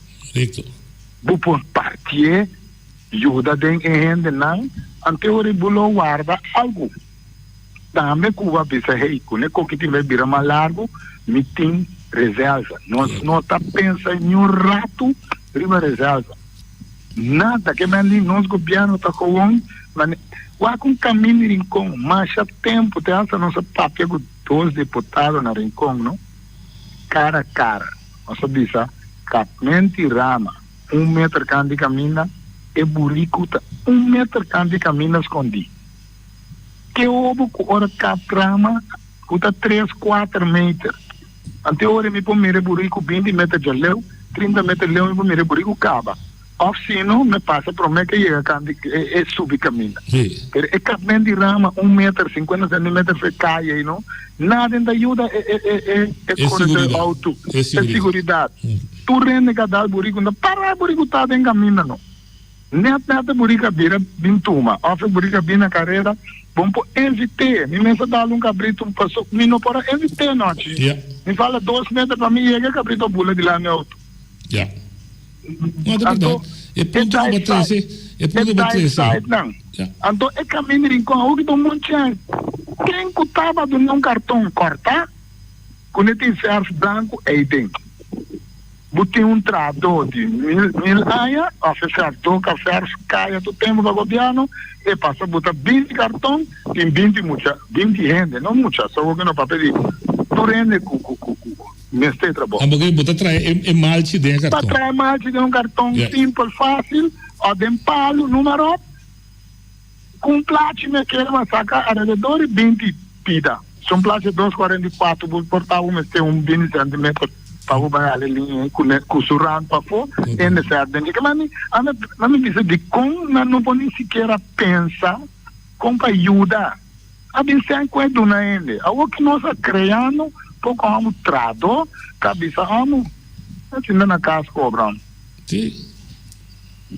G: Bo por partié, yuda den e hendenan, ante ora bo lo warda algu. Tambe ku bo a bisa, hey, ku ne koki tin bai bira mas largu, mi tin reserva. Nos no ta pensa niun ratu riba reserva. Nada ke men di nos gobierno ta gewoon mane wak un camin di Rincon masha tempo te hasta nos a papia cu dos diputado na Rincon no cara a cara nos a bisa kapmenti rama un meter kan di caminda e burico ta un meter kan di caminda scondi ke obo cu ora kap rama cu ta tres cuater meter. Ante ora mi por mira e buriku 20 meter djaleu, 30 meter leu mi por mira e buriku kaba. Of sino mi pasa prome ke yega kanti e subi kaminda. Pero e kapment di rama un meter, 50 centimeter for e kaya ei no, nada ta yuda e e e e e koredor outo, e siguridat. Tur hende ka dal buriku no ta para e buriku ta den kaminda no. Net net e burika bira bin tuma of e burika bin na kareda, bon por evit'é. Mi mes a dal un kabritu paso mi no por a evit'é nochi. Mi fala dos meter pa mi yega e kabritu a bula dilanti mi outo.
B: Ya. No, ta
G: Anto,
B: berdad. E punto
G: e
B: ku bo trese, e punto ku bo
G: e
B: trese.
G: sidenan.
B: Ya.
G: Anto e kaminda Rincon awor ki ta un bon chèns. Ken ku taba duna un karton kòrtá ku ne tin fèrf blanku ei den. Bo tin un trahadó di mil mil aña òf e fèrfdó ka fèrf kaya tur tempu pa gobièrnu, e pasa buta 20 karton, tin 20 mucha, 20 hende, no mucha, sogo ku no papia di tur hende ku ku ku ku mester trabou.
B: Abo ke bo ta traha e e malchi den e
G: Ta
B: karton.
G: traha e malchi den un karton
B: Ja.
G: simpel, fásil, òf den palu, numa ròp. Ku un plachi mi a kere ma saka alrededor di 20 pida. Si un plachi dos kuarenta i kuatro bo por ta bo mester un 20 centimeter pa bo bai hala e liña ei ku ku su rand pafó e mester den dje. Mami mami bisa dikon nan no por ni sikiera pensa kon pa yuda. A bin sèn ku e duna hende. Awor ki nos a kreando poko homu trahadó ta bisa homu a sinta na kas kobra.
B: Sí.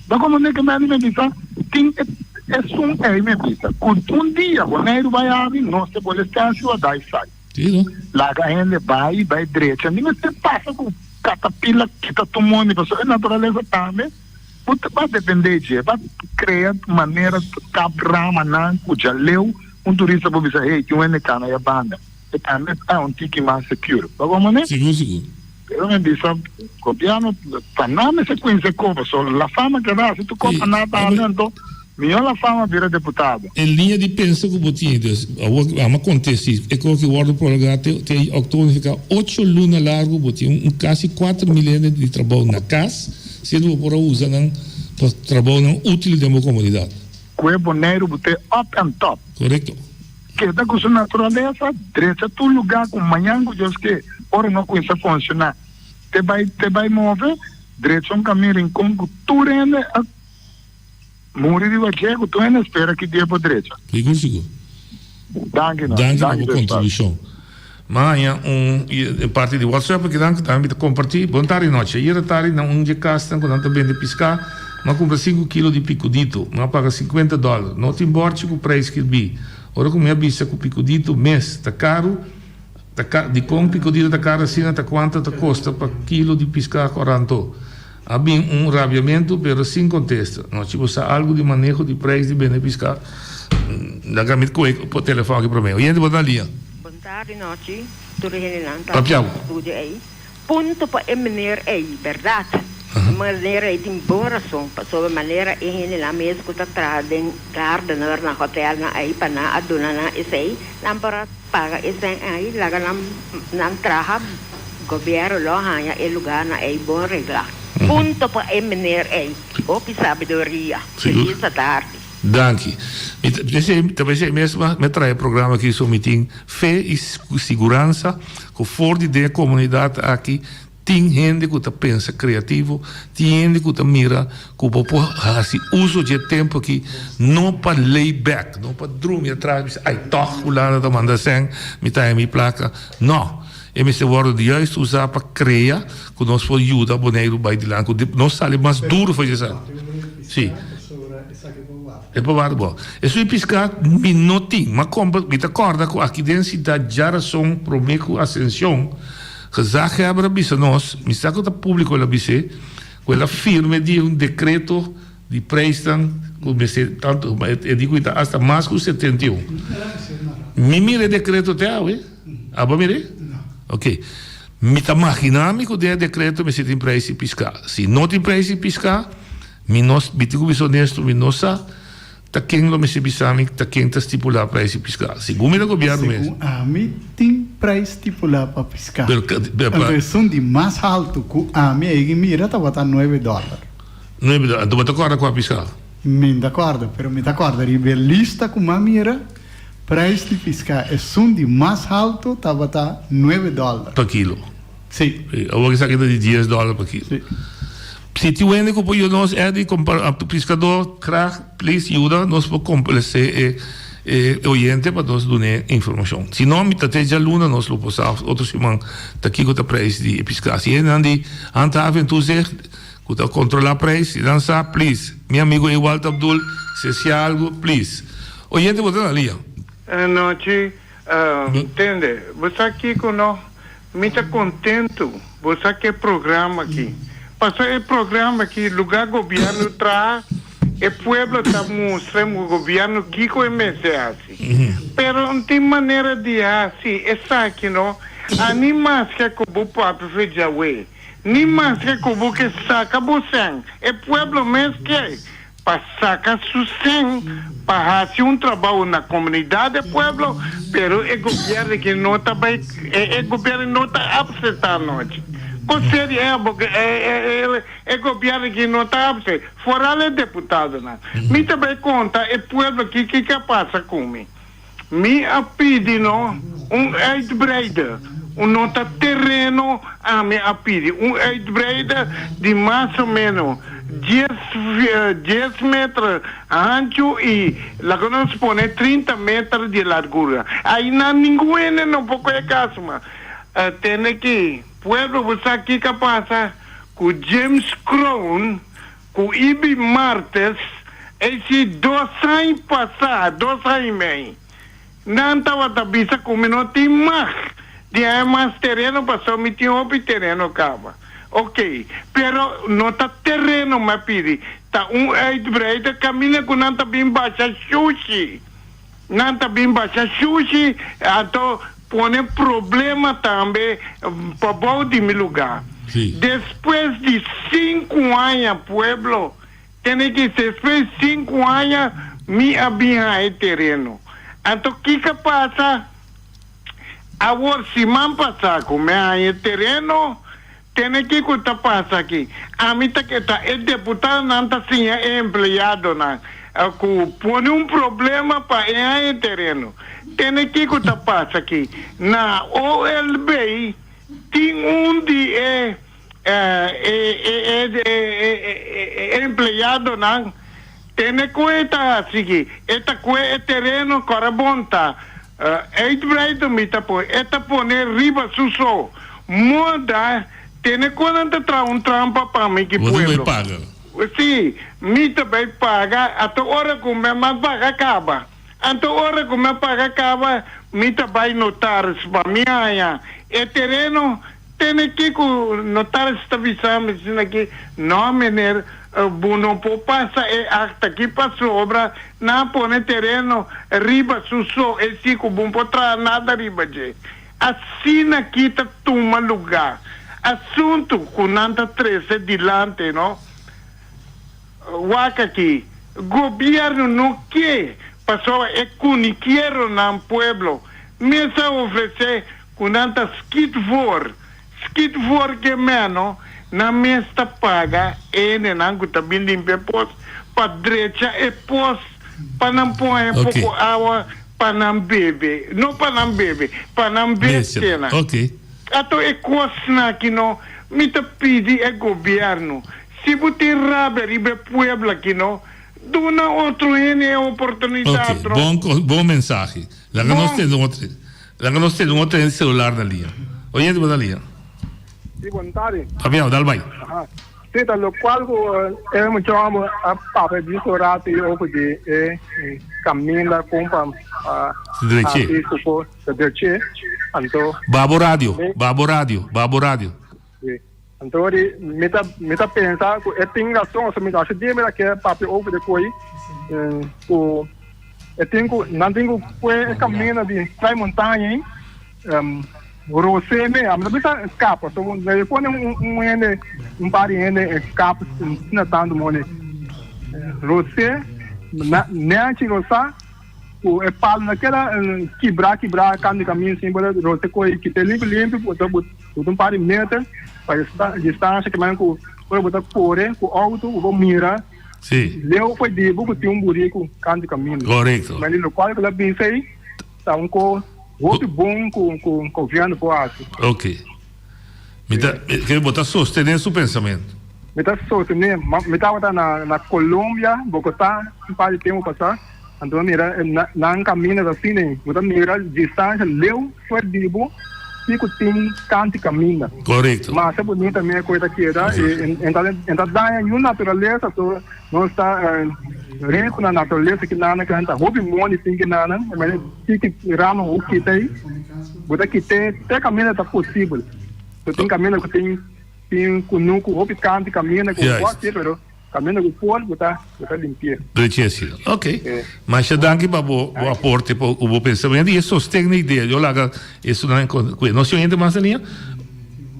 G: Bo komo neke mende mi bisa tin e. Esun ei mi bisa ku un dia Boneiru bai habri nos ta bole stensil a dai sai. Laga hende bai bai drecha ni mester pasa ku katapila kita tur mondi pasobra e naturalesa tambe bo ta ba depende dje ba krea manera kap ramanan ku djaleu un turista por bisa hey tin un hende kana ya banda. E tambe ta un tiki mas secure. Bo como ne?
B: Sigur, sigur.
G: Pero mi bisa gobierno pa nan mester cuinsa e copa. So la fama keda asi tu copa na tambe anto mijo la fama bira deputado.
B: E liña di pensa cu bo tin, dus awor amo a conte si e cosa ki wordo prolonga te te october nifica ocho luna largo bo tin un casi 4000 hende di trabou na cas siendo bo por a usa nan pa trabounan util den bo comunidad.
G: Cu e Boneiru bo te up and top.
B: Corecto.
G: Keda ku su naturalesa, drecha tur lugá ku mañan ku Dios ke, ora no kuminsá funshoná, te bai te bai move, drecha un kamin rinkon ku tur hende a muri riba dje, ku tur hende a spera ki dia por drecha.
B: Sigur sigur.
G: Danki no.
B: Danki pa bo kontribushon. M'a haña un parti di WhatsApp aki nan ku tambe mi ta kompartí. Bon tardi nochi. Ayera tardi na un dje kasnan ku nan ta bende piská, m'a kumpra sinku kilo di pikudito. M'a paga sinkuenta dòler. No tin bòrchi ku preis skirbí. Ora ku mi a bisa ku pikudito mes ta karu, ta ka, dikon pikudito ta karu asina, ta kuantu ta kosta pa kilo di piská koranto? A bin un rabiamentu pero sin kontesta. Nochi bo sa algu di maneho di preis di bende piská? Laga mi kohe por telefòn aki promé. Oyente bo ta na liña.
H: Bon tardi nochi tur e hendenan ta
B: Papia bo.
H: studio ei. Punto pa e meneer ei, berdad. E meneer ei tin bon rason pasobra manera e hendenan mes ku ta traha den gardener na hotelnan ei pa nan a duna nan esei, nan por a paga e sèn ei laga nan nan traha. Gobierno lo haña e lugarnan ey bon reglá. Punto pa e meneer ey. Hopi sabiduria. Feliz atardi.
B: Danki. Mi ta p'esey ta p'esey mes mi a traha e programa aki so mi tin fe i siguransa ku for di den e komunidat aki tin hende ku ta pensa kreativo, tin hende ku ta mira ku bo por hasi uso dje tempu aki no pa lay back, no pa drumi atras bisa ay tòg fulano ta manda sèn mi ta haña mi plaka. No. E mester wòrdu di juist usá pa krea ku nos por yuda Boneiru bai dilanti, ku nos sali mas duru for dje esaki. Sí. E por wak bo. Esun e piská mi no tin. M'a kompra, mi ta kòrda ku aki den siudat djarason promé ku Asenshon, gezaghebber a bisa nos, mi sa ku ta públiko el a bis'é, ku el a firme di un dekreto Di prijsnan cu mester tanto, ma e di cu ta hasta mas cu 71. Mi mira e decreto te awe. Abo a mir'é? Ok. Mi ta magina mi cu den e decreto mester tin prijs di pisca. Si no tin prijs di pisca, mi no, mi tin cu bisa honesto, mi no sa ta ken lo mester bisa mi ta ken ta stipula prijs di pisca. Segun mi ta gobierno mes.
C: Segun ami tin prijs stipula pa pisca. Anto esun di mas halto cu ami a yega mira tabata nuebe dollar.
B: Nuebe dòler. Anto bo ta kòrda kua piská?
C: Mi no ta kòrda, pero mi ta kòrda riba e lista ku m'a mira, preis di piská esun di mas haltu tabata nuebe dòler.
B: Pa kilo?
C: Sí.
B: Awor esaki ta di dies dòler pa kilo.
C: Sí.
B: Si tin wende ku por yuda nos, Eddy, kompa piskadó, graag, please yuda nos por komplesé e e oyente pa nos dun'é informashon. Si no, mi ta te djaluna nos lo por sa òf otro siman ta kiko ta preis di e piská. Si hendenan di Handhaven Toezicht Ku ta kontrolá preis si nan sa please mi amigo Ewald Abdul si e sia algu please Oyente bo ta na lia.
I: Nochi tende bo sa kiko no mi ta kontentu bo sa ke programa aki paso e programa aki luga gobierno traha e pueblo ta mustra gobierno kiko e mester hasi pero no tin manera di hasi esaki no ani maske ku bo papia fe djawe. Ni maske ku bo ke saka bo sèn, e pueblo mes ke pa saka su sèn pa hasi un trabou na komunidat e pueblo, pero e gobièrnu ki no ta bai, e gobièrnu no ta apseptá anochi. Kon serio e abo e gobièrnu ki no ta apseptá, foral e deputadonan. Mi ta bai konta e pueblo ki kiko a pasa ku mi. Mi a pidi no un uitbreider, un no ta tereno ami a pidi, un uitbreider di mas o meno dies dies meter hanchu y laga nos pone trinta meter di largura. Aynan ningun hende no por coge caso mas. Tende ki pueblo bo sa kico a pasa cu James Kroon cu Ibi Martes. Esi dos aña pasá, dos aña i mei, nan tabata bisa ku mi no tin mag di haña mas tereno pasobra mi tin hopi tereno kaba. Oké, pero no ta tereno mi a pidi, ta un uitbreider kaminda ku nan ta bin basha shushi. Nan ta bin basha shushi anto pone problema tambe pabou di mi lugá. Despues di sinku aña pueblo tene ki despues di sinku aña mi a bin haña e tereno. Anto kiko a pasa? Awor siman pasá ku mi a haña e tereno tene kiko ta pasa aki? Ami ta ke ta e deputadonan ta siña e empleadonan ku pone un problema pa e haña e tereno. Tene kiko ta pasa aki? Na OLB tin un di e e empleadonan tene ku e ta hasi aki, e ta kue e tereno kora bon ta uitbreiden mi ta pone, e ta pone riba su so moda tene ku nan ta traha un trampa pa mi ki
B: Bo ta
I: pueblo.
B: bai paga.
I: Si, mi ta bai paga ata ora ku mi a paga kaba. Anto ora ku mi a paga kaba mi ta bai notaris pa mi haña e tereno. Tene kiko notaris ta bisa mi asina ki, No meneer, bo no por pasa e akta aki pasobra nan a pone tereno riba su so, e si ku bo no por traha nada riba dje. Asina ki ta tuma lugá asuntu ku nan ta trese dilanti, no? Wak aki, gobierno no ke pasobra e kunikieronan pueblo mes a ofresé ku nan ta skit voor, skit voor ke meno, nan mes ta paga e hendenan ku ta bin limpia e pos pa drecha e pos pa nan pon e poko awa pa nan bebe, no pa nan bebe, pa nan bestianan. Ato e kosnan aki no, mi ta pidi e gobierno, si bo tin rabia riba e pueblo aki no, duna otro hende e oportunidat
B: no. Ok, bon mensahe. Laga nos tende un otro. Laga nos tende un otro hende celular na liña. Oyente bo na liña.
J: Si, bon tardi.
B: Fabiano, dal bai.
J: Aha. Si, ta locual cu e mucha homber a papia di su rato y over di e caminda con pa
B: Dreche.
J: haci su cos, ta dreche. Anto.
B: Babo radio, babo radio, babo radio.
J: Si. Anto di mi ta mi ta pensa ku e tin rason, so mi ta haci dia mi ta ke papia over di koi ku e tin ku nan tin ku pue e camino di trai montaña ei rose me, ami ta bisa kapa, so e pone un un hende un par di hende e kapa asina tantu moni rose na nechi rosa. Ku e palu na keda kibrá kibrá kant di kamin sin por rose koe kite limpi limpi bo ta buta un par di meter pa distansha ke manera ku ora bo ta kore ku outo bo por mira leu for di bo ku tin un buriku kant di kamin.
B: Korekto.
J: Di lokual ku lo bisa ei ta un ko hopi bon ku gobièrnu por hasi.
B: Ok. Mi ta ke bo ta sostené su pensamentu.
J: Mi ta sostené. Mi tabata na Colombia, Bogotá un par di tempu pasá. Anto mi mira nan kaminda ta asina ei. Bo ta mira distansha leu for di bo si ku tin kanti kaminda.
B: Korekto.
J: Masha bunita mi e koe ta keda i e ta daña niun naturalesa. So nos ta riku na naturalesa ki nan nan ta hopi mondi tin ki nan nan. Tiki rama bo kita ei bo ta kit'é te kaminda ta posibel. So tin kaminda ku tin tin kunuku hopi kanti kaminda ku bo hasi pero. Caminda cu por bo ta bo ta limpi'e.
B: Drechi Ok. Masha danki pa bo bo aporte pa cu bo pensamiento y e sosten na idea. Yo laga esunnan cu e. Nos tin oyente mas na liña?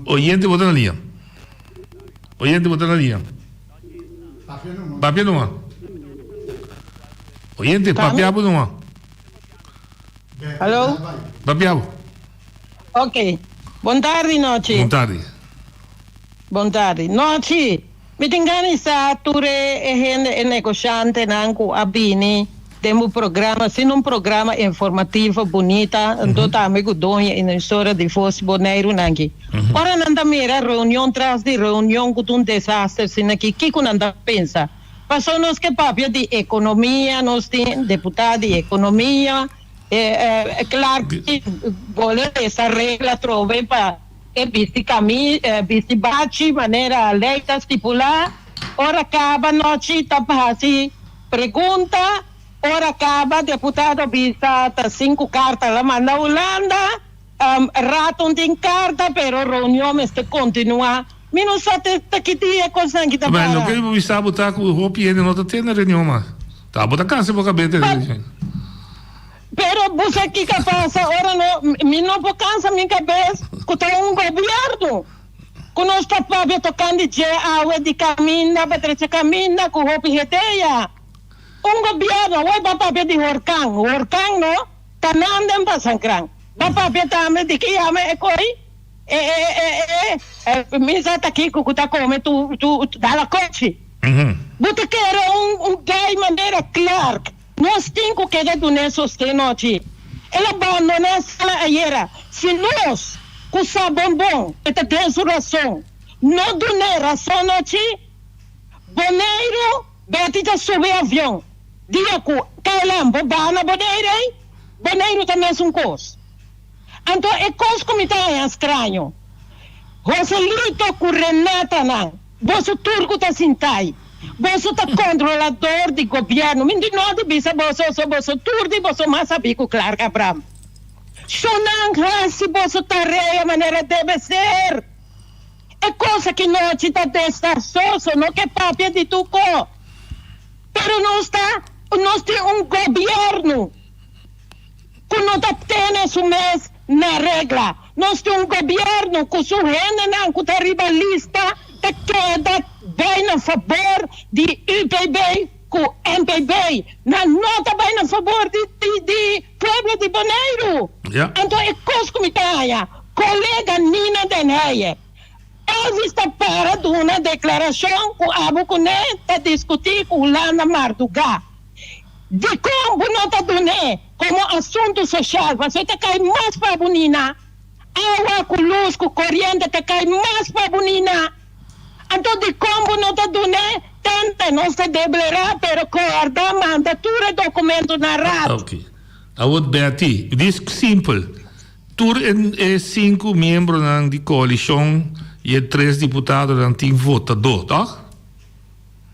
B: Oyente bo ta na liña? Oyente bo ta na liña? Papia numa. Oyente papia bo numa.
K: Hallo?
B: Papia bo.
K: Ok. Bon tardi Nochi.
B: Bon tardi.
K: Bon tardi. Nochi, mi tin gana di sa tur e e hende, e negoshantenan ku a bini den bo programa, asina un programa informativo bunita, anto tambe ku doño i emisora di Vos Boneiru nan aki. Ora nan ta mira reunion tras di reunion ku ta un desaster asina aki, kiko nan ta pensa? Pasobra nos ke papia di ekonomia, nos tin deputado di ekonomia, e Clark bole esa regla atrobe pa. E bisti kami, bisti bachi manera lei ta stipulá. Ora kaba nochi ta hasi. Pregunta, ora kaba deputado bisa ta sinku karta la manda Hulanda, raton tin karta pero reunion mester kontinua. Mi no sa te ta ki dia e kosnan ki ta
B: Bel,
K: para.
B: loke mi por bisa bo ta ku hopi hende no ta tene reunion mas. Ta bo ta kansa bo kabes tene reunion.
K: Pero bo sa kiko a pasa ora no, mi no por kansa mi kabes ku ta un gobierno ku nos ta papia tokante dje awe di kaminda pa trecha kaminda ku hopi heteya. Un gobierno, awor bo a papia di horkan, horkan no ta nan den Pasankran. Bo a papia tambe di ki yama e koi? E e e e e mi sa ta kiko ku ta kome tu tu dalakochi. Bo ta kere un un guy manera Clark. Nos tin ku keda dun'é sosten nochi. El a bandoná sala ayera. Si nos, ku sa bon bon, e ta den su rason, no dun'é rason nochi, Boneiru, Betty ta subi avion. Dia ku KLM bo baha na Bonaire ei, Boneiru ta mesun kos. Anto e kos ku mi ta haña straño, Joselito ku Renatanan, boso tur ku ta sintai, boso ta kontrolador di gobièrnu, mi di no di bisa boso so boso tur di boso mas sabí ku Clark Abraham. Shonnan hasi boso tarea manera debe ser. E kos aki nochi ta destarsoso, no ke papia di tur ko, pero nos ta, nos tin un gobièrnu. Ku no ta tene su mes na regla. Nos tin un gobierno ku su hendenan ku ta riba lista ta keda bai na fabor di UPB ku MPB. Nan no ta bai na fabor di di pueblo di Boneiru. Anto e kos ku mi ta haña, kolega Nina den Heyer, Elvis ta para duna deklarashon ku abo kuné ta diskutí ku Hulanda mardugá. Dikon bo no ta dun'é komo asuntu soshal? Pasobra ta kai mas pa bo nina. Awa ku lus ku koriente ta kai mas pa bo nina. Anto dikon bo no ta dun'é? Tende, nos ta deblerá, pero kòrda manda tur e dokumentu na Raad.
B: Ok. Awor Betty, dis simpel. Tur e sinku miembronan di koalishon i e tres diputadonan tin votadó, tòg?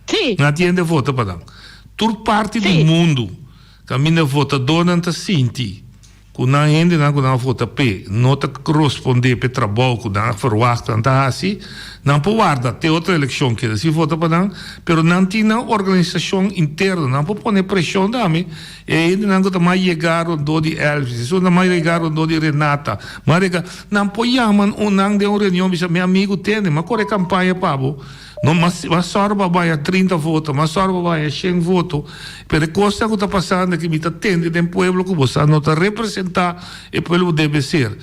K: Sí.
B: Nan tin hende vota pa nan. Tur parti di mundu kaminda votadónan ta sinti ku nan hendenan ku nan a vota p'e no ta rospondé p'e trabou ku nan a ferwagt nan ta hasi, nan por warda te otro elekshon keda sin vota pa nan, pero nan tin nan organisashon interno, nan por pone preshon tambe e hendenan ku ta mas yegá rondó di Elvis, esun ta mas yegá rondó di Renata, mas yegá, nan por yama nan den un reunion bisa mi amigu tende, mi a kore kampaña pa bo. No, mas mas sòru pa baña trinta voto, mas sòru pa baña shen voto, pero e kosnan ku ta pasando aki mi ta tende den pueblo ku bo sa no ta representá e pueblo ku debe ser.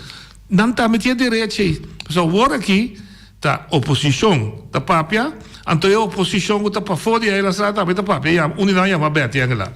B: Nan tambe tin e derecho ei. Pasobra awor aki ta oposishon ta papia, anto e oposishon ku ta pafó di Eiland Straat tambe ta papia, yama un di nan yama Betty Angela.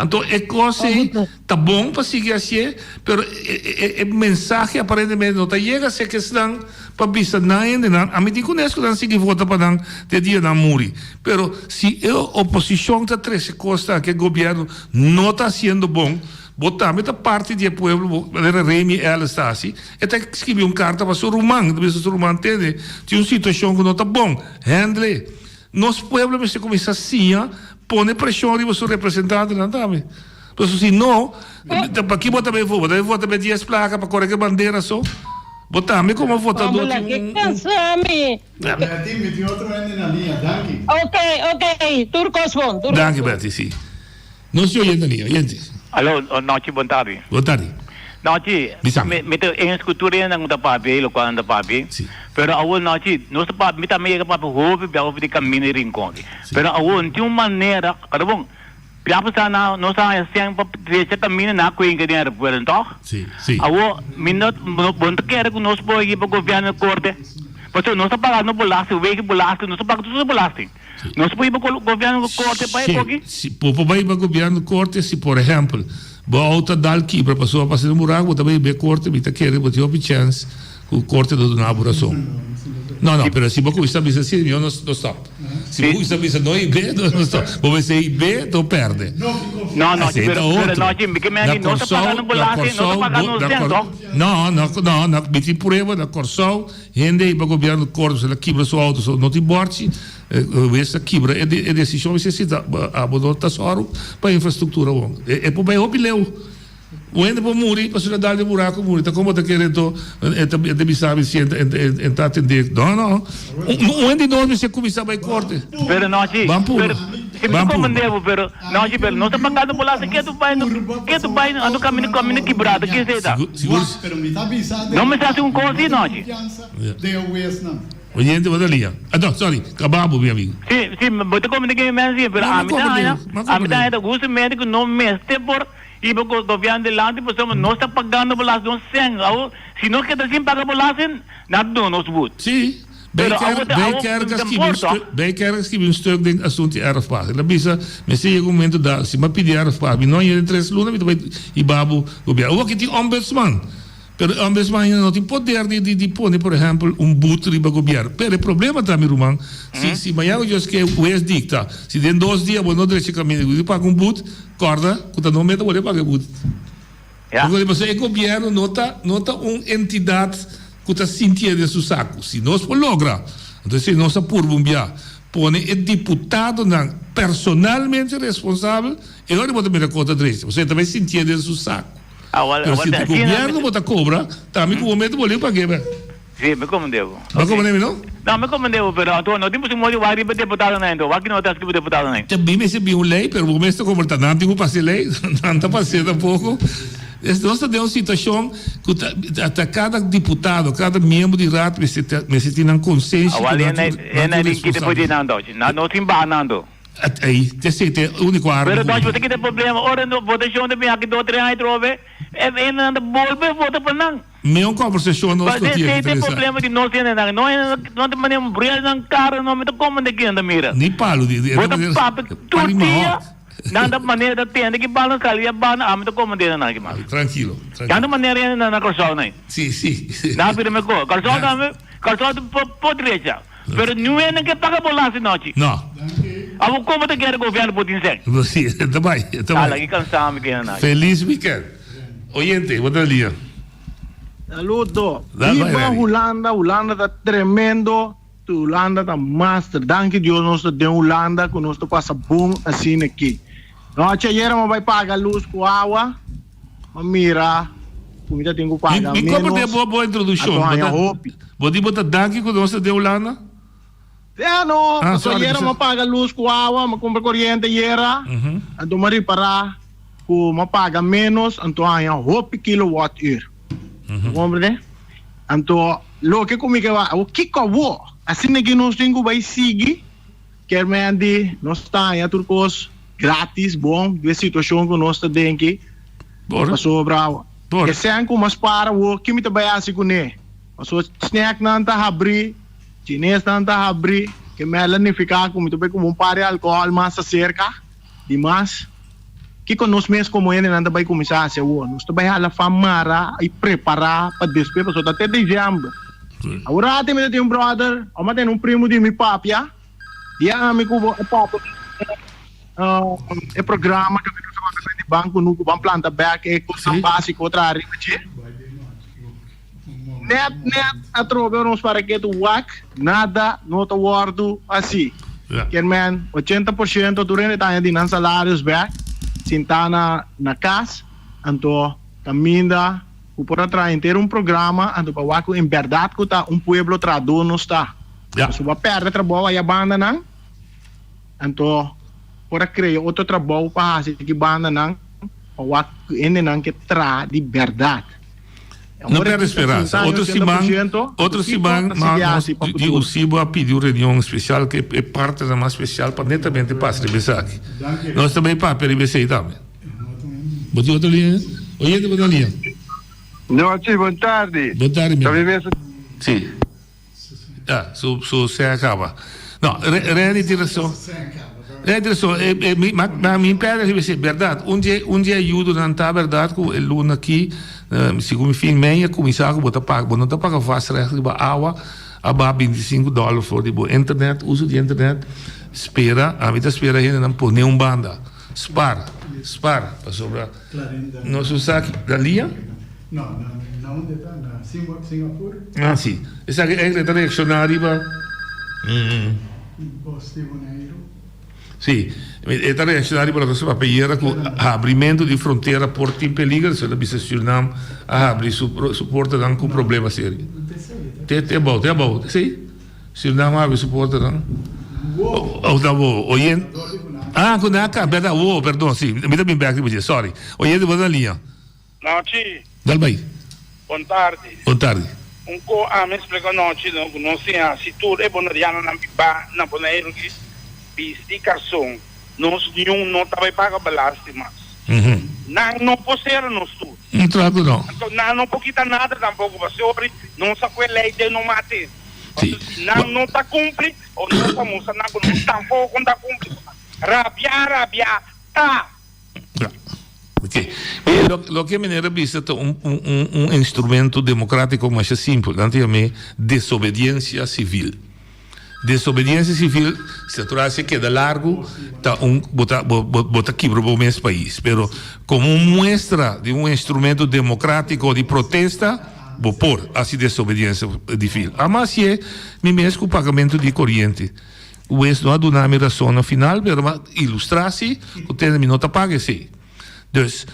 B: Anto e kos ei ta bon pa sigui hasié, pero e mensahe aparentemente no ta yega serka esnan pa bisa nan hendenan. Ami tin kunes ku nan sigui vota pa nan te dia nan muri. Pero si e oposishon ta trese kosnan ku e gobièrnu no ta hasiendo bon, bo tambe ta parti di e pueblo, bo manera Remy Ellis ta hasi, e ta skibi un karta pa su ruman, e ta bisa su ruman, tende, tin un situashon ku no ta bon, handle. Nos pueblo mester cuminsa siña pone presion riba su representantenan tambe. Pasobra si no, paki bo ta bay vota? Bo ta bay vota pa e dies placa pa core cu e bandera so? Bo tambe como votador tin un.
C: Betty, mi tin otro hende na liña. Danki.
K: Ok, ok. Tur cos bon. Tur cos bon.
B: Danki Betty, si. Nos tin oyente na liña. Oyente.
L: Alo, nochi, bon tardi.
B: Bon tardi.
L: Nochi,
B: Bisami.
L: mi ta eens ku tur hende ku ta papia i lokual nan ta papia.
B: Si.
L: Pero awor nochi, nos ta papia, mi tambe yega papia hopi bia hopi di kaminda di Rincon aki. Pero awor no tin un manera, kada bon, bia pasá na nos a haña sèn pa drecha kaminda na Cuenca den aeropuerto, tòg?
B: Si, si.
L: Awor, mi no, bo no ta kere ku nos por hiba gobièrnu na korte? Pasobra nos ta paga nos belasting, wegen belasting, nos ta paga tur soort belasting. Nos por hiba gobierno korte pa e koki?
B: Si, bo por bai hiba gobierno korte si por ehempel bo auto a dal kibra pasobra a pasa den buraku bo ta bai hiba e korte mi ta kere bo tin hopi chèns ku korte ta duna bo rason. No no pero si bo kuminsa bisa si mihor no stòp. Si bo kuminsa bisa no hib'é no stòp. Bo mester hib'é to pèrdè.
L: No no pero pero no Jimmy ke men no ta pagando belasting no ta pagando sèn tòg?
B: No no no no mi tin prueba na Kòrsou hende hiba gobierno korte pasobra el a kibra su auto so no tin bòrchi. Hues a kibra e desishon mester si ta abo no ta sòru pa infrastruktura bon. E por bai hopi leu. Un hende por muri pasobra dal den buraku muri. Ta kon bo ta kere anto e ta e ta bisa mi si e ta atendé. No no. Un hende di nos mester kuminsá bai korte.
L: Pero no si.
B: Ban purba.
L: Pero si mi
B: Ban
L: ta
B: purba.
L: komprendé bo pero no si pero nos ta pagando belasting ketu bai ketu bai anto kaminda kaminda kibrado kese ta.
B: Sigur.
C: Pero mi ta bisa
L: No mester hasi un kos si
C: no
L: no
C: tin
L: si.
C: konfiansa den e huesnan.
B: Oyente bo ta lia. Ah no, sorry, kaba bo mi amigo.
L: Si, si, bo ta komprende ke mi mester si, pero
B: No, mi
L: ami ta
B: komprende,
L: haña,
B: mi
L: ami ta
B: komprende.
L: haña ta gustamente ku no mester por hiba ku gobièrnu dilanti pasobra nos ta pagando belasting nos sèn. Awor, si nos keda sin paga belasting, nan ta duna nos but.
B: Si,
L: Pero awor ta, awor
B: Bijkerk a
L: ta
B: skibi un
L: por
B: stuk,
L: tòg.
B: Bijkerk a skibi un stuk den asuntu di erfpacht. El a bisa, mester yega un momento da, si mi a pidi erfpacht, mi no a yega den tres luna, mi ta bai hiba bo gobièrnu. Awor aki tin ombudsman. Pero e ombudsman ainda no tin poder di di di pone por ehempel un but riba gobierno. Pero e problema ta mi ruman, si si mañana Dios ke hues dicta, si den dos dia bo no drecha caminda bo tin paga un but, corda cu ta no meta bo den paga e but.
L: Ya.
B: Pasobra pasobra e gobierno no ta no ta un entidad cu ta sintié den su saco. Si nos por logra, entonces si nos a purba un bia pone e diputadonan personalmente responsabel, e ora bo ta mira cos ta drecha. Pasobra e ta bay sintié den su saco.
L: Awal,
B: Pero
L: awal
B: si
L: te
B: tu
L: asina
B: gobierno
L: mi
B: bo ta cobra, tambe cu bo mete bo liu pague be.
L: Si, mi comprende bo.
B: Bo comprende mi no?
L: No, mi comprende bo, pero anto no tin por si mori wak riba deputadonan ento, wak no ta skibi deputadonan.
B: Ta bin mester bin un ley, pero bo mes ta como ta nan tin cu pasa e ley, nan ta pas'e tampoco. Es nos ta den un situacion cu ta ta cada diputado, cada miembro di raad mester ta mester tin nan consenshi cu
L: Awal
B: nan
L: e
B: tin
L: e
B: nan tin
L: na tin kita por di
B: responsabilidad.
L: nan toch, nan no tin baha nan to.
B: Ey, te esey ta e unico arma
L: Pero
B: cu
L: toch
B: bo
L: bo
B: tin.
L: ta kita problema, ora no votacion ta bin aki dos tres aña atrobe, e hendenan ta bolbe vota pa nan.
B: Mi un conversacion nos
L: Pas
B: cu
L: esey
B: tin
L: ta e
B: interesa.
L: problema di nos hendenan, no hendenan no ta manera un bril nan cara no mi ta comprende kinan ta mira.
B: Ni palo di di
L: Bo ta papia tur
B: pali
L: dia,
B: mahot.
L: nan ta manera ta tende ki bal nan sali ya banda, ami ta comprende nan aki mas.
B: Trankilo, trankilo.
L: Tanto manera hendenan na Corsou nan.
B: Si, si.
L: Nan a bira mehor. Corsou tambe, Corsou ta por drecha. Pero niun hende ke paga bo las di nochi.
B: No.
L: Abo como ta kere gobierno por tin sèn?
B: Si, e ta bai, e ta bai.
L: Ala ki cansa mi kende na.
B: Feliz weekend. Oyente, bo ta lia.
M: Saludo.
B: Dal bai,
M: Viva
B: Remy.
M: Hulanda, Hulanda ta tremendo, Hulanda ta master. Danki Dios nos ta den Hulanda ku nos ta pasa bon asina aki. Nochi ayera mi a bai paga lus ku awa. Ma mira ku mi ta tin ku paga
B: Mi komprende
M: ménos,
B: bo bo introduccion.
M: anto
B: Bo
M: haña
B: ta
M: hopi.
B: bo di bo ta danki ku nos ta den Hulanda?
M: Sea no,
B: Ah,
M: pasobra
B: sorry,
M: ayera
B: mi
M: mi a paga lus ku awa, mi a kumpra koriente ayera, anto mi a ripará ku mi a paga ménos, anto haña hopi kilowattuur. Bo komprende? Anto loke ku mi ke wak, awor kiko awor? Asina ki nos tin ku bai sigui? Kier men di nos ta haña tur kos gratis, bon, di e situashon ku nos ta den aki. Pasobra e sèn ku mas para awor, ki mi ta bai hasi kuné? Pasobra snèknan ta habrí, chinesnan ta habrí, ke mèla nifiká ku mi ta bai kumpra un par di alkohòl mas aserka di mas. Kiko nos mes komo hendenan ta bai kuminsá hasi awor? Nos ta bai hala fan mara i prepará pa despues, pasobra ta te desèmber. Awor ati mi ta tin un bròder, òf mi a tene un primu di mi papia, di ami ku bo a papia e programa ku nos a manda di Banko Nu ku ban planta bèk e kosnan básiko traha riba dje. Nèt nèt atrobe ora nos para ketu wak, nada no ta wòrdu hasí. Kier men, ochenta por shento tur hende ta haña di nan salarios bèk, sintá na na kas, anto kaminda ku por a traha henter un programa anto pa wak ku en bèrdat ku ta un pueblo trahadó nos ta. Pasobra bo a pèrdè trabou aya bandanan, anto por a krea otro trabou pa hasi aki bandanan pa wak ku hendenan ke traha di bèrdat.
B: No perde speransa. Otro siman, otro siman nos di USIBO a pidi un reunion special cu e partnernan mas special pa netamente pasa riba esaki. Nos ta bay papia riba esey tambe. Bo tin otro liña? Oyente bo ta liña.
E: Nochi, bon tardi.
B: Bon tardi, mi amigo. Si. Ya, su su sen a caba. No, Renny tin razon. Renny tin razon. E e mi ma ma mi perde riba esei. Berdad, un dje un dje ayudonan ta berdad ku e luna aki, segun mi fin mei a kuminsá ku bo ta paga, bo no ta paga vastrecht riba awa, a baha binti sinku dòler for di bo internet, uso di internet. Spera, ami ta spera hendenan pone un banda. Spar, spar, pasobra nos no sa ki, na lia?
C: No, na na unda ta? Na Singapur?
B: Ah, si. Esaki eigenlijk ta reacciona riba.
C: Bos di Boneiru.
B: Sí, e ta reacciona riba loke su papia yera cu habrimento di frontera por tin peliger, so ta bisa Surinam a habri su su portanan cu problema serio. Te te abou, te abou, sí. Surinam a habri su portanan. Oh, ta abou. Oyen. Ah, cu nan a cambia ta abou, perdon, sí. Mi ta bin bek riba dje, sorry. Oyente bo ta na liña.
N: Nochi.
B: Dal bai.
N: Bon tardi.
B: Bon tardi.
N: Un ko ami splika nochi no ku nos tin hasi tur e bonerianonan biba na Boneiru ki bisti karson nos niun no ta bai paga belasting mas. Nan no por sera nos tur.
B: Un trato no.
N: Anto nan no por kita nada tampoko pasobra nos a kue lei den no mate. Pasobra si nan no ta kumpli o nos ta mustra nan ku nos tampoko ta kumpli ku nan. Rabia rabia ta.
B: Ja. Ok. E lo, loke meneer a bisa ta un, un, un, un instrumento democrático masha simpel. Nan ta yam'é desobediencia civil. Desobediencia civil, si natural si e keda largu, ta un, bo ta, bo, bo, bo ta kibra bo mes pais. Pero como un muestra di un instrumento democrático di protesta, bo por haci desobediencia difil. Ama hacié mi mes cu pagamento di coriente. Hues no a duna mi rason na final, pero mi a ilustra si cu tende mi no ta paga esey. Dus,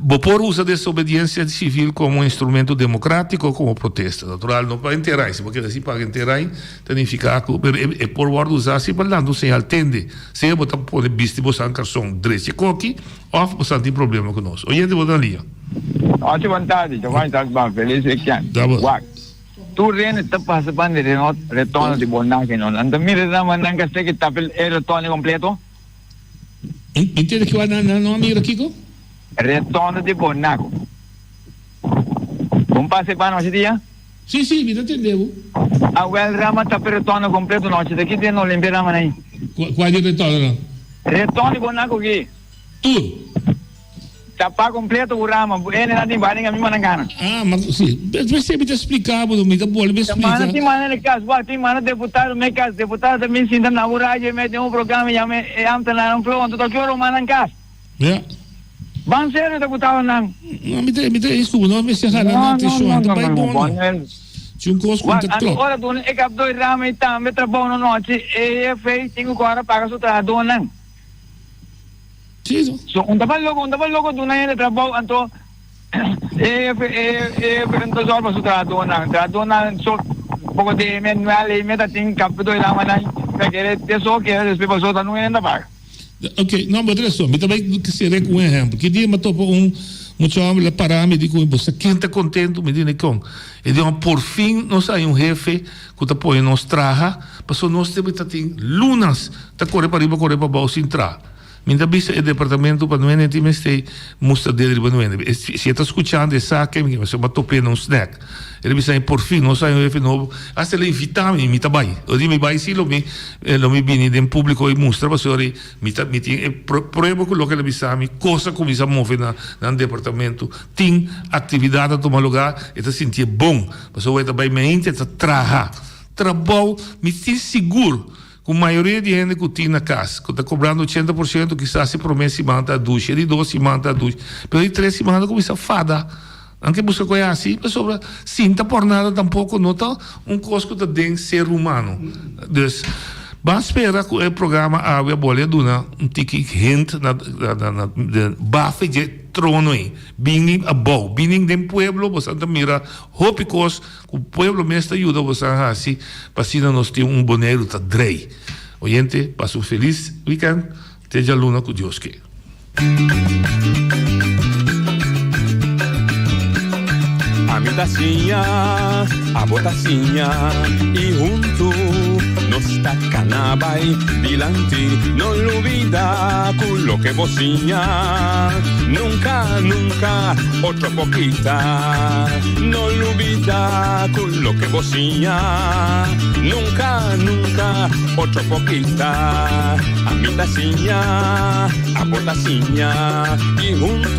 B: bo por usa desobediencia civil como instrumento democratico como protesta. Natural, no pa enterai. Si bo keda sin paga enterai, ta nifica cu, pero e por wordo usa si pa lanta un señal tende. Sea bo ta pone bisti bo san carson drechi koki, of bo san tin problema cu nos. Oyente bo ta na liña.
G: Nochi bon tardi, Giovanni Salzman, feliz weekend. Wak. Tur hende ta pasa pan di retorno di bondaje no. Nan ta mira nan nan ka seki tapa e retorno completo.
B: Mi tende ki nan no a mira kiko?
G: Retorno di bonaco. Bon pasa e pan nochi dia?
B: Si si mi ta tende bo.
G: Awel rama tapa e retorno completo nochi ta ki dia no limpia rama nan.
B: Kua di retorno nan?
G: Retorno di bonaco ki.
B: Tur.
G: Tapa completo cu rama, bu ene nan tin baringa mi mana gana.
B: Ah, ma si, p'esei mi ta splica bo, mi ta bolbe splica.
G: Mana tin mana na cas, wak tin mana deputado me cas, deputado ta bin sinta na bo radio e mete un programa yama e ambtenaarnan flow, anto ta ki ora bo mana nan cas?
B: Ja.
G: Ban serio deputadonan.
B: No, mi ta, mi ta eens cu bo, no mester hala nan atencion, ta bai bon no. Si un cos cu ta
G: Wak,
B: klop.
G: ora duna e kapdoi rama y tambe trabou na nochi, e hefe tin cu cora paga su trahadornan.
B: Sí.
G: So un ta loko, un ta loko duna hende trabou anto e e e e ta zorg pa su trahadónan. Trahadónan so poko di manual ei meta tin kapito i lama nan ta kere te so kere despues paso ta nunca hende ta paga.
B: Ok, no bo ta razon. Mi ta bai sere ku un ehempel. Ki dia mi a topa un mucha homber el a para mi di ku mi bo sa ken ta kontentu? Mi di dikon? E di porfin nos a haña un hefe ku ta pone nos traha pasobra nos tabata tin lunas ta kore pariba kore pabou sin traha. Mi ta bisa e departamento pa nuende tin mester mustra dedo riba nuende. Si e ta scuchando e sa ke mi a top'é na un snack. El a bisa mi porfin nos a haña un hefe nobo. Hasta el a invita mi, mi ta bai. Ora di mi bai si lo mi lo mi bini den publico y mustra pasobra mi ta mi tin e prueba cu loke el a bisa mi cos a cuminsa move na nan departamento. Tin actividad a tuma lugar e ta sintié bon pasobra e ta bai meinte e ta traha. Trabou mi tin sigur. Ku mayoria di hende ku tin na kas ku ta kobrando ochenta por siento kisas e promé siman ta dushi, e di dos siman ta dushi, pero e di tres siman ta kuminsá fada. Nan ke buska ku e hasi pasobra sin ta por nada tampoko no ta un kos ku ta den ser humano. Dus ban spera ku e programa awe a bole a duna un tiki hint na na bafe dje trono ei. Bini abou, bini den pueblo boso ta mira hopi kos. Ku pueblo mes ta yuda boso a hasi pa asina nos tin un Boneiru ta drei. Oyente, pasa un felis weekend. Te djaluna ku Dios ke.
A: Ami ta siña, abo ta siña, i huntu nos ta kana bai dilanti. No lubida ku loke bo siña nunka, nunka otro por kita. No lubida ku loke bo siña nunka, nunka otro por kita. Ami ta siña, abo ta siña, i huntu.